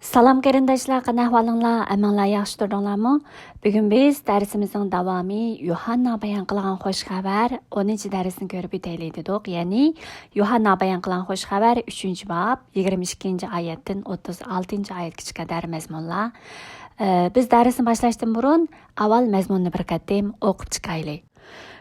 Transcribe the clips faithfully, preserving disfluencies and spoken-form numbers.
سالام قېرىنداشلار، قانداق ئەھۋالىڭلار؟ ھەممىڭلار ياخشى تۇردۇڭلارمۇ؟ بۈگۈن بىز دەرسىمىزنىڭ داۋامى يوھاننا بايان قىلغان خوش خەۋەر ئونىنچى دەرسنى كۆرۈپ ئۆتەيلى دېدۇق. يەنى يوھاننا بايان قىلغان خوش خەۋەر ئۈچىنچى باب يىگىرمە ئىككىنچى ئايەتتىن ئوتتۇز ئالتىنچى ئايەتكىچە قەدەر مەزمۇنلار. ئە، بىز دەرسنى باشلاشتىن بۇرۇن ئاۋۋال مەزمۇننى بىر قېتىم ئوقۇپ چىقايلى.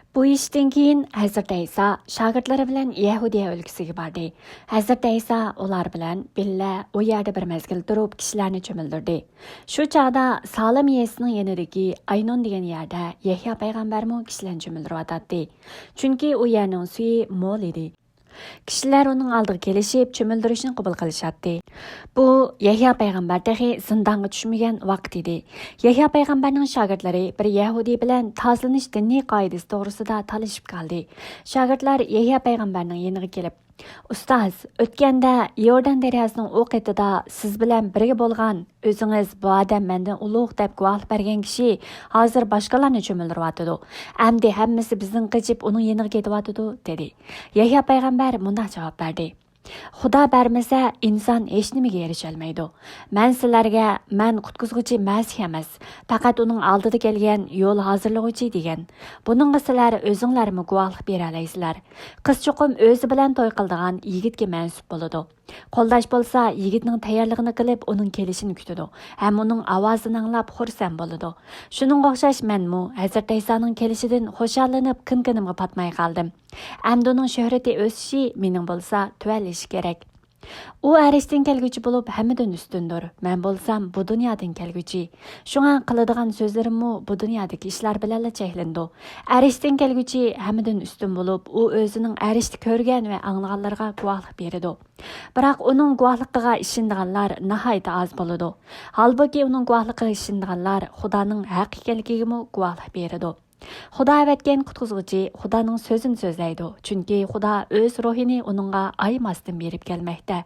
بۇ ئىشتىن كېيىن ھەزرىتى ئەيسا شاگىرتلىرى بىلەن يەھۇدىيە ئۆلكىسىگە باردى. ھەزرىتى ئەيسا ئۇلار بىلەن بىللە ئۇ يەردە بىر مەزگىل تۇرۇپ، كىشىلەرنى چۆمۈلدۈردى. شۇ چاغدا سالىم يېزىسىنىڭ يېنىدىكى ئاينون دېگەن يەردە يەھيا پەيغەمبەرمۇ كىشىلەرنى چۆمۈلدۈرۈۋاتاتتى. چۈنكى ئۇ يەرنىڭ سۈيى مول ئىدى. كىشىلەر ئۇنىڭ ئالدىغا كېلىشىپ، چۆمۈلدۈرۈشنى قوبۇل قىلىشاتتى. بۇ يەھيا پەيغەمبەر تېخى زىندانغا چۈشمىگەن ۋاقىت ئىدى. يەھيا پەيغەمبەرنىڭ شاگىرتلىرى بىر يەھۇدىي بىلەن تازىلىنىش دىنىي قائىدىسى توغرىسىدا تالىشىپ قالدى. شاگىرتلار يەھيا پەيغەمبەرنىڭ يېنىغا كېلىپ، ئۇستاز، ئۆتكەندە يوردان دەرياسىنىڭ ئۇ قېتىدا سىز بىلەن بىرگە بولغان، ئۆزىڭىز بۇ ئادەم مەندىن ئۇلۇغ دەپ گۇۋاھلىق بەرگەن كىشى ھازىر باشقىلارنى چۆمۈلدۈرۈۋاتىدۇ. ئەمدى ھەممىسى بىزدىن قېچىپ ئۇنىڭ يېنىغا كېتىۋاتىدۇ، دېدى. يەھيا پەيغەمبەر مۇنداق جاۋاب بەردى: خۇدا بەرمىسە، ئىنسان ھېچنېمىگە ئېرىشەلمەيدۇ. مەن سىلەرگە، مەن قۇتقۇزغۇچى مەسىھ ئەمەس، پەقەت ئۇنىڭ ئالدىدا كەلگەن يول ھازىرلىغۇچى دېگەن. بۇنىڭغا سىلەر ئۆزۈڭلارمۇ گۇۋاھلىق بېرەلەيسىلەر. قىز چوقۇم ئۆزى بىلەن توي قىلىدىغان يىگىتكە مەنسۇپ بولىدۇ. قولداش بولسا يىگىتنىڭ تەييارلىقىنى قىلىپ، ئۇنىڭ كېلىشىنى كۈتىدۇ ھەم ئۇنىڭ ئاۋازىنى ئاڭلاپ خۇرسەن بولىدۇ. شۇنىڭغا ئوخشاش مەنمۇ ھەزرىتى ئەيسانىڭ كېلىشىدىن خۇشاللىنىپ، كىنكىنىمغا پاتماي قالدىم. ئەمدى ئۇنىڭ شۆھرىتى ئۆسۈشى، مېنىڭ بولسا تۆۋەنلىشى كېرەك. ئۇ ئەرشتىن كەلگۈچى بولۇپ، ھەممىدىن ئۈستۈندۇر. مەن بولسام بۇ دۇنيادىن كەلگۈچى. شۇڭا قىلىدىغان سۆزلىرىممۇ بۇ دۇنيادىكى ئىشلار بىلەنلا چەكلىنىدۇ. ئەرشتىن كەلگۈچى ھەممىدىن ئۈستۈن بولۇپ، ئۇ ئۆزىنىڭ ئەرشتە كۆرگەن ۋە ئاڭلىغانلىرىغا گۇۋاھلىق بېرىدۇ. بىراق ئۇنىڭ گۇۋاھلىقىغا ئىشىنىدىغانلار ناھايىتى ئاز بولىدۇ. ھالبۇكى، ئۇنىڭ گۇۋاھلىقىغا ئىشىنىدىغانلار خۇدانىڭ ھەق ئىكەنلىكىگىمۇ گۇۋاھلىق بېرىدۇ. خۇدا ئەۋەتكەن قۇتقۇزغۇچى خۇدانىڭ سۆزىنى سۆزلەيدۇ، چۈنكى خۇدا ئۆز روھىنى ئۇنىڭغا ئايىماستىن بېرىپ كەلمەكتە.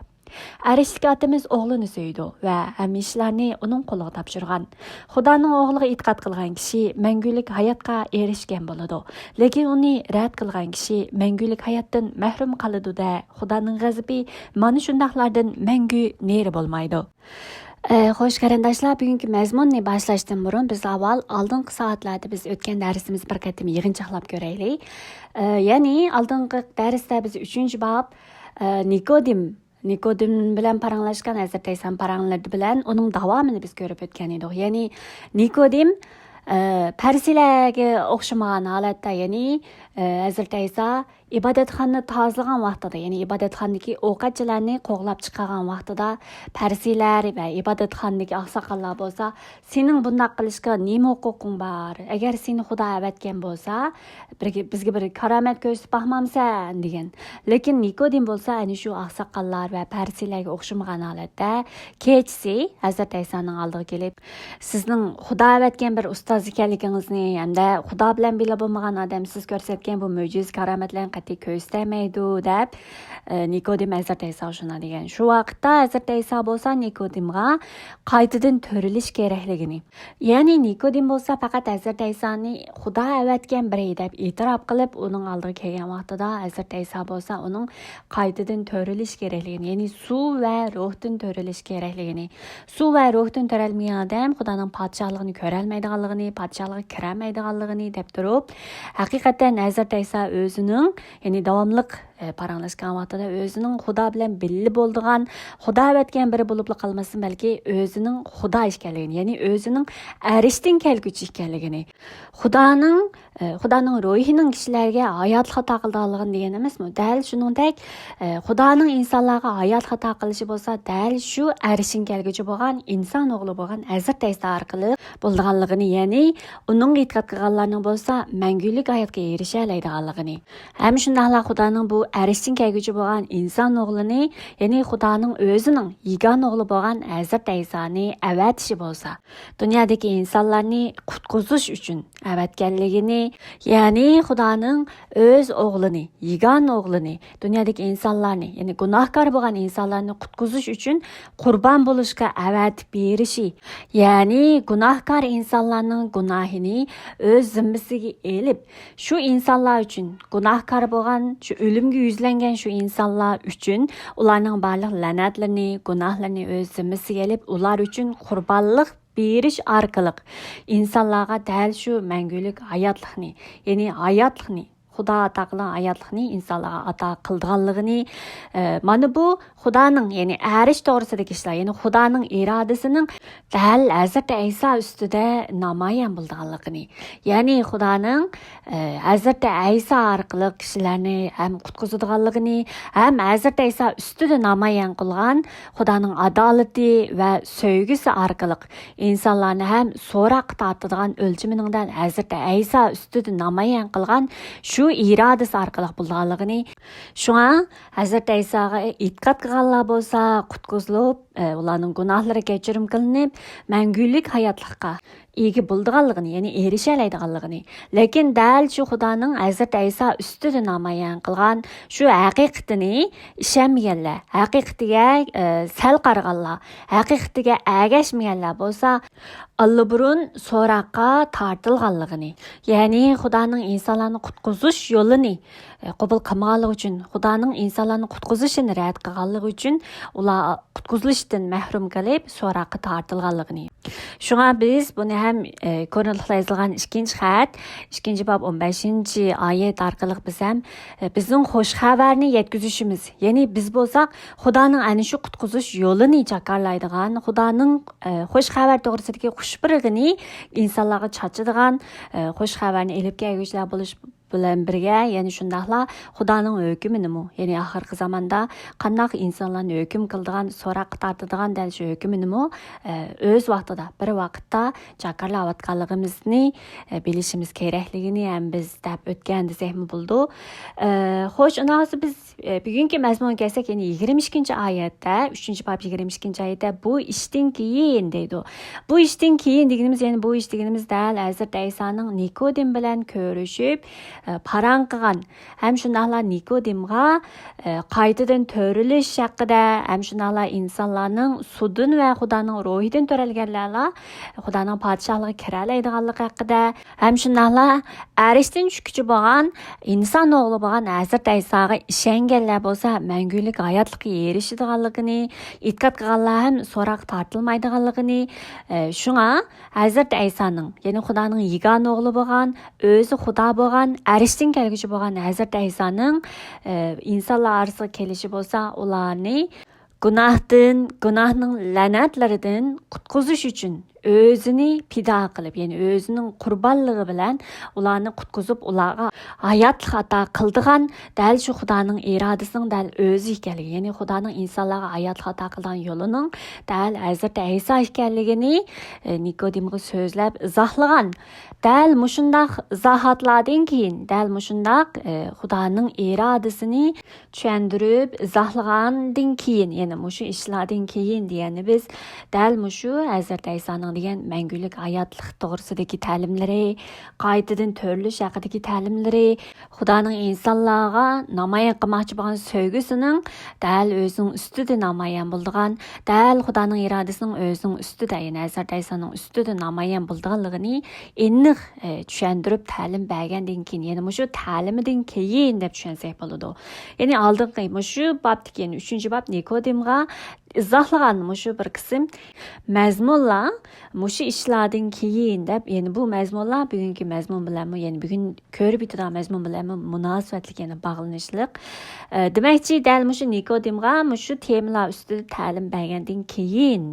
ئەرشتىكى ئاتىمىز ئوغلىنى سۆيىدۇ ۋە ھەممە ئىشلارنى ئۇنىڭ قولىغا تاپشۇرغان. خۇدانىڭ ئوغلىغا ئېتىقاد قىلغان كىشى مەڭگۈلۈك ھاياتقا ئېرىشكەن بولىدۇ، لېكىن ئۇنى رەت قىلغان كىشى مەڭگۈلۈك ھاياتتىن مەھرۇم قالىدۇ-دە، خۇدانىڭ غەزىپى مانا شۇنداقلاردىن مەڭگۈ نېرى بولمايدۇ. ئە، خوش قېرىنداشلار، بۈگۈنكى مەزمۇننى باشلاشتىن بۇرۇن بىز ئاۋۋال ئالدىنقى سائەتلەردە بىز ئۆتكەن دەرسىمىزنى بىر قېتىم يىغىنچاقلاپ كۆرەيلى. ئە، يەنى ئالدىنقى دەرستە بىز ئۈچىنچى باب، ئە، نىكودىم، نىكودىم بىلەن پاراڭلاشقان ھەزرىتى ئەيسانىڭ پاراڭلىرى بىلەن ئۇنىڭ داۋامىنى بىز كۆرۈپ ئۆتكەن ئىدۇق. يەنى نىكودىم، ئە، پەرىسىيلەرگە ئوخشىمىغان ھالەتتە، يەنى، ئە، ھەزرىتى ئەيسا ئىبادەتخانىنى تازىلىغان ۋاقتىدا، يەنى ئىبادەتخانىدىكى ئوقەتچىلەرنى قوغلاپ چىقارغان ۋاقتىدا، پەرىسىيلەر ۋە ئىبادەتخانىدىكى ئاقساقاللار بولسا، سېنىڭ بۇنداق قىلىشقا نېمە ھوقۇقۇڭ بار؟ ئەگەر سېنى خۇدا ئەۋەتكەن بولسا، بىرگە-، بىزگە بىر كارامەت كۆرسىتىپ باقمامسەن؟ دېگەن. لېكىن نىكودىم بولسا ئەنە شۇ ئاقساقاللار ۋە پەرىسىيلەرگە ئوخشىمىغان ھالەتتە كېچىسى ھەزرىتى ئەيسانىڭ ئالدىغا كېلىپ، سىزنىڭ خۇدا ئەۋەتكەن بىر ئۇستاز ئىكەنلىكىڭىزنى ھەمدە خۇدا بىلەن بىللە بولمىغان ئادەم سىز كۆرسەتكەن بۇ مۆجىزە كارامەتلەرنى قەتئىي كۆرسىتەلمەيدۇ، دەپ، ئە، نىكودىم ھەزرىتى ئەيساغا شۇنداق دېگەن. شۇ ۋاقىتتا ھەزرىتى ئەيسا بولسا نىكودىمغا قايتىدىن تۆرىلىش كېرەكلىكىنى، يەنى نىكودىم بولسا پەقەت ھەزرىتى ئەيسانى خۇدا ئەۋەتكەن بىرى دەپ ئېتىراپ قىلىپ، ئۇنىڭ ئالدىغا كەلگەن ۋاقتىدا ھەزرىتى ئەيسا بولسا ئۇنىڭ قايتىدىن تۆرىلىش كېرەكلىكىنى، يەنى سۇ ۋە روھتىن تۆرىلىش كېرەكلىكىنى، سۇ ۋە روھتىن تۆرەلمىگەن ئادەم خۇدانىڭ پادىشاھلىقىنى كۆرەلمەيدىغانلىقىنى، پادىشاھلىققا كىرەلمەيدىغانلىقىنى دەپ تۇرۇپ، ھەقىقەتەن ھەزرىتى ئەيسا ئۆزىنىڭ، يەنى داۋاملىق، ئە، پاراڭلاشقان ۋاقتىدا ئۆزىنىڭ خۇدا بىلەن بىللە بولىدىغان، خۇدا ئەۋەتكەن بىرى بولۇپلا قالماستىن، بەلكى ئۆزىنىڭ خۇدا ئىكەنلىكىنى، يەنى ئۆزىنىڭ ئەرشتىن كەلگۈچى ئىكەنلىكىنى، خۇدانىڭ ئە، خۇدانىڭ روھىنىڭ كىشىلەرگە ھاياتلىق ئاتا قىلىدىغانلىقىنى دېگەن ئەمەسمۇ؟ دەل شۇنىڭدەك، ئە، خۇدانىڭ ئىنسانلارغا ھاياتلىق ئاتا قىلىشى بولسا، دەل شۇ ئەرشتىن كەلگۈچى بولغان ئىنسان ئوغلى بولغان ھەزرىتى ئەيسا ئارقىلىق بولىدىغانلىقىنى، يەنى ئۇنىڭغا ئېتىقاد قىلغانلارنىڭ بولسا مەڭگۈلۈك ھاياتقا ئېرىشەلەيدىغانلىقىنى، ھەم شۇنداقلا خۇدانىڭ بۇ ئەرشتىن كەلگۈچى بولغان ئىنسان ئوغلىنى، يەنى خۇدانىڭ ئۆزىنىڭ يېگانە ئوغلى بولغان ھەزرىتى ئەيسانى ئەۋەتىشى بولسا، دۇنيادىكى ئىنسانلارنى قۇتقۇزۇش ئۈچۈن ئەۋەتكەنلىكىنى، يەنى خۇدانىڭ ئۆز ئوغلىنى، يېگانە ئوغلىنى، دۇنيادىكى ئىنسانلارنى، يەنى گۇناھكار بولغان ئىنسانلارنى قۇتقۇزۇش ئۈچۈن قۇربان بولۇشقا ئەۋەتىپ بېرىشى، يەنى گۇناھكار ئىنسانلارنىڭ گۇناھىنى ئۆز زىممىسىگە ئېلىپ، شۇ ئىنسانلار ئۈچۈن، گۇناھكار بولغان، شۇ ئۆلۈمگە يۈزلەنگەن شۇ ئىنسانلار ئۈچۈن ئۇلارنىڭ بارلىق لەنەتلىرىنى، گۇناھلىرىنى ئۆز زىممىسىگە ئېلىپ، ئۇلار ئۈچۈن قۇربانلىق بېرىش ئارقىلىق ئىنسانلارغا دەل شۇ مەڭگۈلۈك ھاياتلىقنى، يەنى ھاياتلىقنى، خۇدا ئاتا قىلغان ھاياتلىقنى ئىنسانلارغا ئاتا قىلىدىغانلىقىنى، ئە، مانا بۇ خۇدانىڭ، يەنى ئەرش توغرىسىدىكى ئىشلار، يەنى خۇدانىڭ ئىرادىسىنىڭ دەل ھەزرىتى ئەيسا ئۈستىدە نامايان بولىدىغانلىقىنى، يەنى خۇدانىڭ، ئە، ھەزرىتى ئەيسا ئارقىلىق كىشىلەرنى ھەم قۇتقۇزىدىغانلىقىنى، ھەم ھەزرىتى ئەيسا ئۈستىدە نامايان قىلغان خۇدانىڭ ئادالىتى ۋە سۆيگۈسى ئارقىلىق ئىنسانلارنى ھەم سوراققا تارتىدىغان ئۆلچىمىنىڭ دەل ھەزرىتى ئەيسا ئۈستىدە نامايان قىلغان شۇ ئىرادىسى ئارقىلىق بولىدىغانلىقىنى، شۇڭا ھەزرىتى ئەيساغا ئېتىقاد قىلغانلار بولسا قۇتقۇزۇلۇپ، ئە، ئۇلارنىڭ گۇناھلىرى كەچۈرۈم قىلىنىپ، مەڭگۈلۈك ھاياتلىققا ئىگە بولىدىغانلىقىنى، يەنى ئېرىشەلەيدىغانلىقىنى. لېكىن دەل شۇ خۇدانىڭ ھەزرىتى ئەيسا ئۈستىدە نامايان قىلغان شۇ ھەقىقىتىنى ئىشەنمىگەنلەر، ھەقىقىتىگە، ئە، سەل قارىغانلار، ھەقىقىتىگە ئەگەشمىگەنلەر بولسا، ئاللىبۇرۇن سوراققا تارتىلغانلىقىنى، يەنى خۇدانىڭ ئىنسانلارنى قۇتقۇزۇش يولىنى، ئە، قوبۇل قىلمىغانلىقى ئۈچۈن، خۇدانىڭ ئىنسانلارنى قۇتقۇزۇشىنى رەت قىلغانلىقى ئۈچۈن ئۇلار قۇتقۇزۇلۇشتىن مەھرۇم قېلىپ، سوراققا تارتىلغانلىقىنى. شۇڭا بىز بۇنى ھەم، ئە، كورىنتلىقلارغا يېزىلغان ئىككىنچى خەت، ئىككىنچى باب، ئون بەشىنچى ئايەت ئارقىلىق بىز ھەم، ئە، بىزنىڭ خۇش خەۋەرنى يەتكۈزۈشىمىز، يەنى بىز بولساق خۇدانىڭ ئەنە شۇ قۇتقۇزۇش يولىنى جاكارلايدىغان، خۇدانىڭ، ئە، خۇش خەۋەر توغرىسىدىكى خۇشپۇرىقىنى ئىنسانلارغا چاچىدىغان، ئە، خۇش خەۋەرنى ئېلىپ كەلگۈچىلەر بولۇش بىلەن بىرگە، يەنە شۇنداقلا خۇدانىڭ ھۆكمىنىمۇ، يەنى ئاخىرقى زاماندا قانداق ئىنسانلارنى ھۆكۈم قىلىدىغان، سوراققا تارتىدىغان دەل شۇ ھۆكمىنىمۇ، ئە، ئۆز ۋاقتىدا، بىر ۋاقىتتا جاكارلاۋاتقانلىقىمىزنى، ئە، بىلىشىمىز كېرەكلىكىنى ھەم بىز دەپ ئۆتكەن دېسەكمۇ بولىدۇ. ئە، خوش، ئۇنداق بولسا بىز، ئە، بۈگۈنكى مەزمۇنغا كەلسەك، يەنى يىگىرمە ئىككىنچى ئايەتتە، ئۈچىنچى باب يىگىرمە ئىككىنچى ئايەتتە، «بۇ ئىشتىن كېيىن» دەيدۇ. بۇ ئىشتىن كېيىن دېگىنىمىز، يەنى بۇ ئىش دېگىنىمىز دەل ھەزرىتى ئەيسانىڭ نىكودىم بىلەن كۆرۈشۈپ، ئە، پاراڭ قىلغان، ھەم شۇنداقلا نىكودىمغا، ئە، قايتىدىن تۆرىلىش ھەققىدە، ھەم شۇنداقلا ئىنسانلارنىڭ سۇدىن ۋە خۇدانىڭ روھىدىن تۆرەلگەنلەرلا خۇدانىڭ پادىشاھلىقىغا كىرەلەيدىغانلىقى ھەققىدە، ھەم شۇنداقلا ئەرشتىن چۈشكۈچى بولغان ئىنسان ئوغلى بولغان ھەزرىتى ئەيساغا ئىشەنگەنلەر بولسا مەڭگۈلۈك ھاياتلىققا ئېرىشىدىغانلىقىنى، ئېتىقاد قىلغانلار ھەم سوراققا تارتىلمايدىغانلىقىنى، ئە، شۇڭا ھەزرىتى ئەيسانىڭ، يەنى خۇدانىڭ يېگانە ئوغلى بولغان، ئۆزى خۇدا بولغان، ئەرشتىن كەلگۈچى بولغان ھەزرىتى ئەيسانىڭ، ئە، ئىنسانلار ئارىسىغا كېلىشى بولسا ئۇلارنى گۇناھتىن، گۇناھنىڭ لەنەتلىرىدىن قۇتقۇزۇش ئۈچۈن ئۆزىنى پىدا قىلىپ، يەنى ئۆزىنىڭ قۇربانلىقى بىلەن ئۇلارنى قۇتقۇزۇپ، ئۇلارغا ھاياتلىق ئاتا قىلىدىغان دەل شۇ خۇدانىڭ ئىرادىسىنىڭ دەل ئۆزى ئىكەنلىكى، يەنى خۇدانىڭ ئىنسانلارغا ھاياتلىق ئاتا قىلىدىغان يولىنىڭ دەل ھەزرىتى ئەيسا ئىكەنلىكىنى، ئە، نىكودىمغا سۆزلەپ ئىزاھلىغان. دەل مۇشۇنداق ئىزاھاتلاردىن كېيىن، دەل مۇشۇنداق، ئە، خۇدانىڭ ئىرادىسىنى چۈشەندۈرۈپ ئىزاھلىغاندىن كېيىن، يەنى مۇشۇ ئىشلاردىن كېيىن دېگەننى بىز دەل مۇشۇ ھەزرىتى ئەيسانىڭ دېگەن مەڭگۈلۈك ھاياتلىق توغرىسىدىكى تەلىملىرى، قايتىدىن تۆرىلىش ھەققىدىكى تەلىملىرى، خۇدانىڭ ئىنسانلارغا نامايان قىلماقچى بولغان سۆيگۈسىنىڭ دەل ئۆزىنىڭ ئۈستىدە نامايان بولىدىغان، دەل خۇدانىڭ ئىرادىسىنىڭ ئۆزىنىڭ ئۈستىدە، يەنى ھەزرىتى ئەيسانىڭ ئۈستىدە نامايان بولىدىغانلىقىنى ئېنىق، ئە، چۈشەندۈرۈپ تەلىم بەرگەندىن كېيىن، يەنى مۇشۇ تەلىمىدىن كېيىن دەپ چۈشەنسەك بولىدۇ. يەنى ئالدىنقى مۇشۇ بابتىكى، يەنى ئۈچىنچى باب نىكودىمغا ئىزاھلىغان مۇشۇ بىر قىسىم مەزمۇنلار، مۇشۇ ئىشلاردىن كېيىن دەپ، يەنى بۇ مەزمۇنلار بۈگۈنكى مەزمۇن بىلەنمۇ، يەنى بۈگۈن كۆرۈپ يېتىدىغان مەزمۇن بىلەنمۇ مۇناسىۋەتلىك، يەنى باغلىنىشلىق. ئە، دېمەكچى، دەل مۇشۇ نىكودىمغا مۇشۇ تېمىلار ئۈستىدە تەلىم بەرگەندىن كېيىن،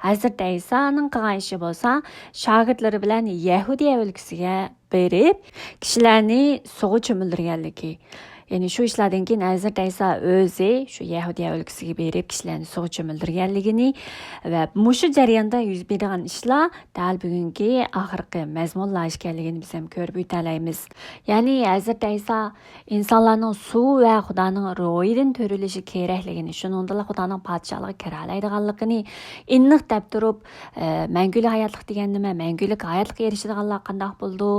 ھەزرىتى ئەيسانىڭ قىلغان ئىشى بولسا، شاگىرتلىرى بىلەن يەھۇدىيە ئۆلكىسىگە بېرىپ، كىشىلەرنى سۇغا چۆمۈلدۈرگەنلىكى. يەنى شۇ ئىشلاردىن كېيىن ھەزرىتى ئەيسا ئۆزى شۇ يەھۇدىيە ئۆلكىسىگە بېرىپ، كىشىلەرنى سۇغا چۆمۈلدۈرگەنلىكىنى ۋە مۇشۇ جەرياندا يۈز بېرىدىغان ئىشلار دەل بۈگۈنكى ئاخىرقى مەزمۇنلار ئىكەنلىكىنى بىز ھەم كۆرۈپ ئۆتەلەيمىز. يەنى ھەزرىتى ئەيسا ئىنسانلارنىڭ سۇ ۋە خۇدانىڭ روھىدىن تۆرىلىشى كېرەكلىكىنى، شۇنىڭدىنلا خۇدانىڭ پادىشاھلىقىغا كىرەلەيدىغانلىقىنى ئېنىق دەپ تۇرۇپ، ئە، مەڭگۈلۈك ھاياتلىق دېگەن نېمە؟ مەڭگۈلۈك ھاياتلىققا ئېرىشىدىغانلار قانداق بولىدۇ؟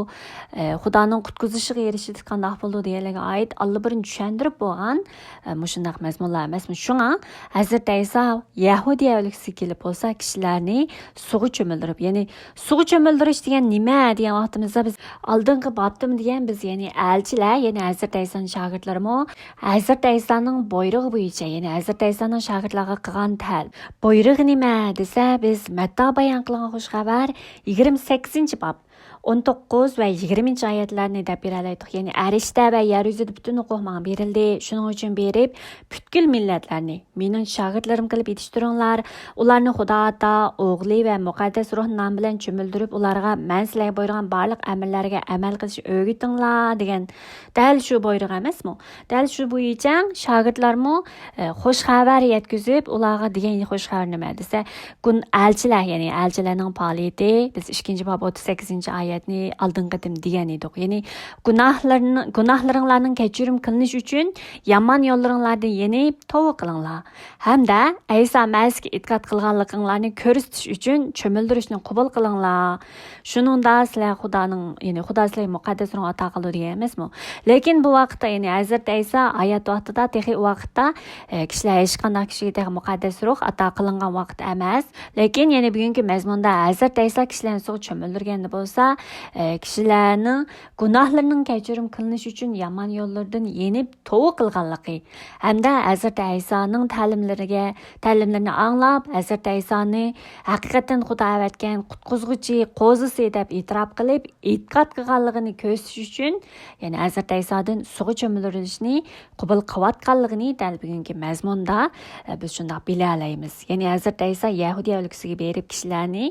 ئە، خۇدانىڭ قۇتقۇزۇشىغا ئېرىشىش قانداق بولىدۇ دېگەنلەرگە ئائىت ئاللا بۇرۇن چۈشەندۈرۈپ بولغان، ئە، مۇشۇنداق مەزمۇنلار ئەمەسمۇ؟ شۇڭا ھەزرىتى ئەيسا يەھۇدىيە ئۆلكىسىگە كېلىپ بولسا، كىشىلەرنى سۇغا چۆمۈلدۈرۈپ، يەنى سۇغا چۆمۈلدۈرۈش دېگەن نېمە دېگەن ۋاقتىمىزدا، بىز ئالدىنقى بابتىمۇ دېگەن، بىز، يەنى ئەلچىلەر، يەنى ھەزرىتى ئەيسانىڭ شاگىرتلىرىمۇ ھەزرىتى ئەيسانىڭ بۇيرۇقى بويىچە، يەنى ھەزرىتى ئەيسانىڭ شاگىرتلارغا قىلغان تەل-، بۇيرۇقى نېمە دېسە، بىز مەتتا بايان قىلغان خۇش خەۋەر يىگىرمە سەككىزىنچى باب، ئون توققۇز ۋە يىگىرمىنچى ئايەتلەرنى دەپ بېرەلەيتتۇق. يەنى ئەرشتە ۋە يەر يۈزىدە پۈتۈن ھوقۇق ماڭا بېرىلدى. شۇنىڭ ئۈچۈن بېرىپ، پۈتكۈل مىللەتلەرنى مېنىڭ شاگىرتلىرىم قىلىپ يېتىشتۈرۈڭلار. ئۇلارنى خۇدا ئاتا، ئوغلى ۋە مۇقەددەس روھ نامى بىلەن چۆمۈلدۈرۈپ، ئۇلارغا مەن سىلەرگە بۇيرۇغان بارلىق ئەمىرلەرگە ئەمەل قىلىشنى ئۆگىتىڭلار، دېگەن دەل شۇ بۇيرۇق ئەمەسمۇ؟ دەل شۇ بويىچە شاگىرتلارمۇ، ئە، خۇش خەۋەر يەتكۈزۈپ، ئۇلارغا دېگەن خۇش خەۋەر نېمە دېسە، گۇن-، ئەلچىلەر، يەنى ئەلچىلەرنىڭ پائالىيىتى، بىز ئىككىنچى باب ئوتتۇز سەككىزىنچى ئايەتنى ئالدىنقى قېتىم دېگەن ئىدۇق. يەنى گۇناھلىرىنى-، گۇناھلىرىڭلارنىڭ كەچۈرۈم قىلىنىشى ئۈچۈن يامان يوللىرىڭلاردىن يېنىپ، توۋا قىلىڭلار. ھەمدە ئەيسا مەسىھكە ئېتىقاد قىلغانلىقىڭلارنى كۆرسىتىش ئۈچۈن چۆمۈلدۈرۈشنى قوبۇل قىلىڭلار. شۇنىڭدا سىلەر خۇدانىڭ، يەنى خۇدا سىلەرگە مۇقەددەس روھنى ئاتا قىلىدۇ دېگەن ئەمەسمۇ؟ لېكىن بۇ ۋاقىتتا، يەنى ھەزرىتى ئەيسا ھايات ۋاقتىدا، تېخى ئۇ ۋاقىتتا، ئە، كىشىلەر ھېچقانداق كىشىگە تېخى مۇقەددەس روھ ئاتا قىلىنغان ۋاقىت ئەمەس. لېكىن يەنە بۈگۈنكى مەزمۇندا ھەزرىتى ئەيسا كىشىلەرنى سۇغا چۆمۈلدۈرگەندە بولسا، ئە، كىشىلەرنىڭ گۇناھلىرىنىڭ كەچۈرۈم قىلىنىشى ئۈچۈن يامان يوللىرىدىن يېنىپ توۋا قىلغانلىقى ھەمدە ھەزرىتى ئەيسانىڭ تەلىملىرىگە، تەلىملىرىنى ئاڭلاپ، ھەزرىتى ئەيسانى ھەقىقەتەن خۇدا ئەۋەتكەن قۇتقۇزغۇچى، قوزىسى دەپ ئېتىراپ قىلىپ، ئېتىقاد قىلغانلىقىنى كۆرسىتىش ئۈچۈن، يەنى ھەزرىتى ئەيسادىن سۇغا چۆمۈلدۈرۈلۈشنى قوبۇل قىلىۋاتقانلىقىنى دەل بۈگۈنكى مەزمۇندا، ئە، بىز شۇنداق بىلەلەيمىز. يەنى ھەزرىتى ئەيسا يەھۇدىيە ئۆلكىسىگە بېرىپ كىشىلەرنى،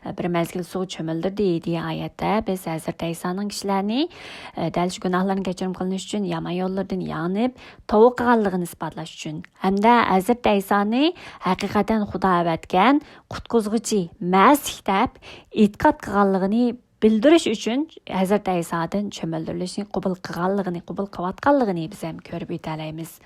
ئە، بىر مەزگىل سۇغا چۆمۈلدۈردى دېگەن ئايەتتە بىز ھەزرىتى ئەيسانىڭ كىشىلەرنى، ئە، دەل شۇ گۇناھلارنى كەچۈرۈم قىلىنىش ئۈچۈن يامان يوللىرىدىن يېنىپ توۋا قىلغانلىقىنى ئىسپاتلاش ئۈچۈن ھەمدە ھەزرىتى ئەيسانى ھەقىقەتەن خۇدا ئەۋەتكەن قۇتقۇزغۇچى مەسىھ دەپ ئېتىقاد قىلغانلىقىنى بىلدۈرۈش ئۈچۈن ھەزرىتى ئەيسادىن چۆمۈلدۈرۈلۈشنى قوبۇل قىلغانلىقىنى، قوبۇل قىلىۋاتقانلىقىنى بىز ھەم كۆرۈپ ئۆتەلەيمىز.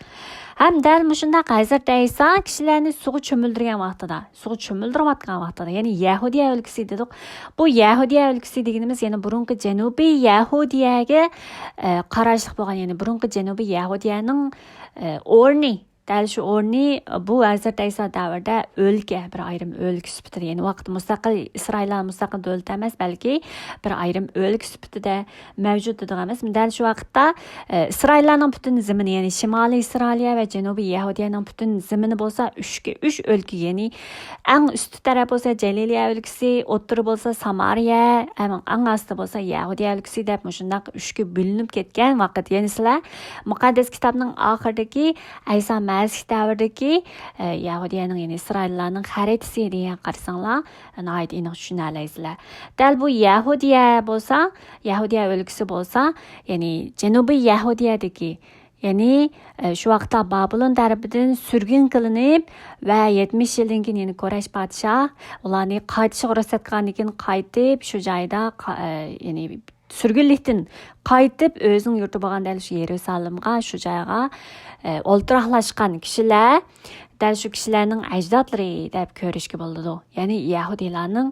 ھەم دەل مۇشۇنداق ھەزرىتى ئەيسا كىشىلەرنى سۇغا چۆمۈلدۈرگەن ۋاقتىدا، سۇغا چۆمۈلدۈرۈۋاتقان ۋاقتىدا، يەنى يەھۇدىيە ئۆلكىسى دېدۇق. بۇ يەھۇدىيە ئۆلكىسى دېگىنىمىز يەنە بۇرۇنقى جەنۇبىي يەھۇدىيەگە، ئە، قاراشلىق بولغان، يەنى بۇرۇنقى جەنۇبىي يەھۇدىيەنىڭ، ئە، ئورنى، دەل شۇ ئورنى بۇ ھەزرىتى ئەيسا دەۋرىدە ئۆلكە، بىر ئايرىم ئۆلكە سۈپىتىدە، يەنى ۋاقىت مۇستەقىل ئىسرائىللار مۇستەقىل دۆلىتى ئەمەس، بەلكى بىر ئايرىم ئۆلكە سۈپىتىدە مەۋجۇت ئىدىغان ئەمەس. دەل شۇ ۋاقىتتا، ئە، ئىسرائىللارنىڭ پۈتۈن زېمىنى، يەنى شىمالىي ئىسرائىلىيە ۋە جەنۇبىي يەھۇدىيەنىڭ پۈتۈن زېمىنى بولسا ئۈچكە، ئۈچ ئۆلكە، يەنى ئەڭ ئۈستى تەرەپ بولسا جەلىلىيە ئۆلكىسى، ئوتتۇرا بولسا سامارىيە، ئەڭ، ئەڭ ئاستى بولسا يەھۇدىيە ئۆلكىسى دەپ مۇشۇنداق ئۈچكە بۆلۈنۈپ كەتكەن ۋاقىت. يەنى سىلەر مۇقەددەس كىتابنىڭ ئاخىرىدىكى ئەيسا مەسىھ دەۋرىدىكى، ئە، يەھۇدىيەنىڭ، يەنى ئىسرائىللارنىڭ خەرىتىسى دېگەن قارىساڭلار، ناھايىتى ئېنىق چۈشىنەلەيسىلەر. دەل بۇ يەھۇدىيە بولسا، يەھۇدىيە ئۆلكىسى بولسا، يەنى جەنۇبىي يەھۇدىيەدىكى، يەنى، ئە، شۇ ۋاقىتتا بابۇلون تەرىپىدىن سۈرگۈن قىلىنىپ ۋە يەتمىش يىلدىن كېيىن، يەنى كورەش پادىشاھ ئۇلارنى قايتىشقا رۇخسەت قىلغاندىن كېيىن قايتىپ، شۇ جايدا قا-، ئە، يەنى سۈرگۈنلۈكتىن قايتىپ، ئۆزىنىڭ يۇرتى بولغان دەل شۇ يېرۇسالىمغا، شۇ جايغا، ئە، ئولتۇراقلاشقان كىشىلەر دەل شۇ كىشىلەرنىڭ ئەجدادلىرى دەپ كۆرۈشكە بولىدۇ. يەنى يەھۇدىيلارنىڭ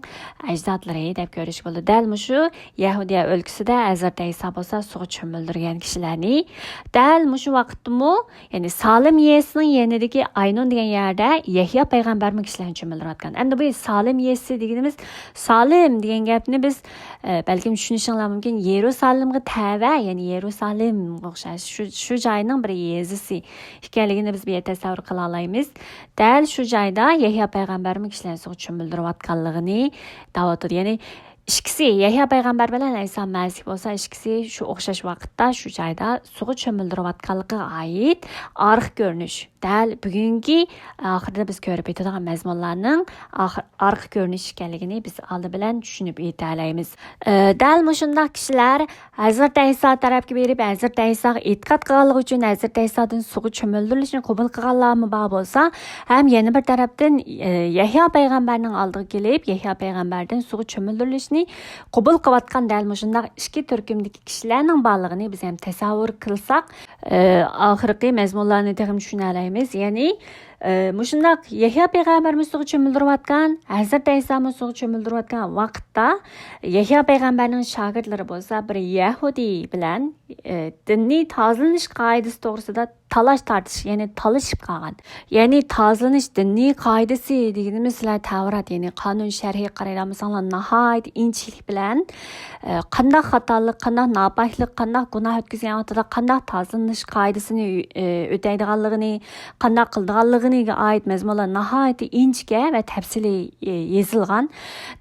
ئەجدادلىرى دەپ كۆرۈشكە بولىدۇ. دەل مۇشۇ يەھۇدىيە ئۆلكىسىدە ھەزرىتى ئەيسا بولسا سۇغا چۆمۈلدۈرگەن كىشىلەرنى دەل مۇشۇ ۋاقىتتىمۇ، يەنى سالىم يېزىسىنىڭ يېنىدىكى ئاينون دېگەن يەردە يەھيا پەيغەمبەرمۇ كىشىلەرنى چۆمۈلدۈرۈۋاتقان. ئەمدى بۇ سالىم يېزىسى دېگىنىمىز، سالىم دېگەن گەپنى بىز، ئە، بەلكىم چۈشىنىشىڭلار مۇمكىن، يېرۇسالىمغا تەۋە، يەنى يېرۇسالىمغا ئوخشاش، شۇ، شۇ جاينىڭ بىر يېزىسى ئىكەنلىكىنى بىز بۇ يەردە تەسەۋۋۇر قىلالايمىز. دەل شۇ جايدا يەھيا پەيغەمبەرمۇ كىشىلەرنى سۇغا چۆمۈلدۈرۈۋاتقانلىقىنى دەۋاتىدۇ. يەنى ئىككىسى، يەھيا پەيغەمبەر بىلەن ئەيسا مەسىھ بولسا، ئىككىسى شۇ ئوخشاش ۋاقىتتا شۇ جايدا سۇغا چۆمۈلدۈرۈۋاتقانلىقىغا ئائىت ئارقا كۆرۈنۈش. دەل بۈگۈنكى ئاخىرىدا بىز كۆرۈپ ئۆتىدىغان مەزمۇنلارنىڭ ئاخىر، ئارقا كۆرۈنۈش ئىكەنلىكىنى بىز ئالدى بىلەن چۈشىنىپ ئۆتەلەيمىز. ئە، دەل مۇشۇنداق كىشىلەر ھەزرىتى ئەيسا تەرەپكە بېرىپ، ھەزرىتى ئەيساغا ئېتىقاد قىلغانلىقى ئۈچۈن ھەزرىتى ئەيسادىن سۇغا چۆمۈلدۈرۈلۈشنى قوبۇل قىلغانلارمۇ بار بولسا، ھەم يەنە بىر تەرەپتىن، ئە، يەھيا پەيغەمبەرنىڭ ئالدىغا كېلىپ، يەھيا پەيغەمبەردىن سۇغا چۆمۈلدۈرۈلۈشنى قوبۇل قىلىۋاتقان دەل مۇشۇنداق ئىككى تۈركۈمدىكى كىشىلەرنىڭ بارلىقىنى بىز ھەم تەسەۋۋۇر قىلساق، ئە، ئاخىرقى مەزمۇنلارنى تېخىمۇ چۈشىنەلەيمىز. يەنى، ئى، مۇشۇنداق يەھيا پەيغەمبەرمۇ سۇغا چۆمۈلدۈرۈۋاتقان، ھەزرىتى ئەيسامۇ سۇغا چۆمۈلدۈرۈۋاتقان ۋاقىتتا، يەھيا پەيغەمبەرنىڭ شاگىرتلىرى بولسا بىر يەھۇدىي بىلەن، ئى، دىنىي تازىلىنىش قائىدىسى توغرىسىدا تالاش تارتىش، يەنى تالىشىپ قالغان. يەنى تازىلىنىش دىنىي قائىدىسى دېگىنىمىز سىلەر تەۋرات، يەنى قانۇن شەرھىگە قارايدىغان بولساڭلار ناھايىتى ئىنچىكىلىك بىلەن، ئى، قانداق خاتالىق، قانداق ناپاكلىق، قانداق گۇناھ ئۆتكۈزگەن ۋاقتىدا قانداق تازىلىنىش قائىدىسىنى، ئى، ئۆتەيدىغانلىقىنى، قانداق قىلىدىغانلىقىغا ئائىت مەزمۇنلار ناھايىتى ئىنچىكە ۋە تەپسىلىي، ئى، يېزىلغان.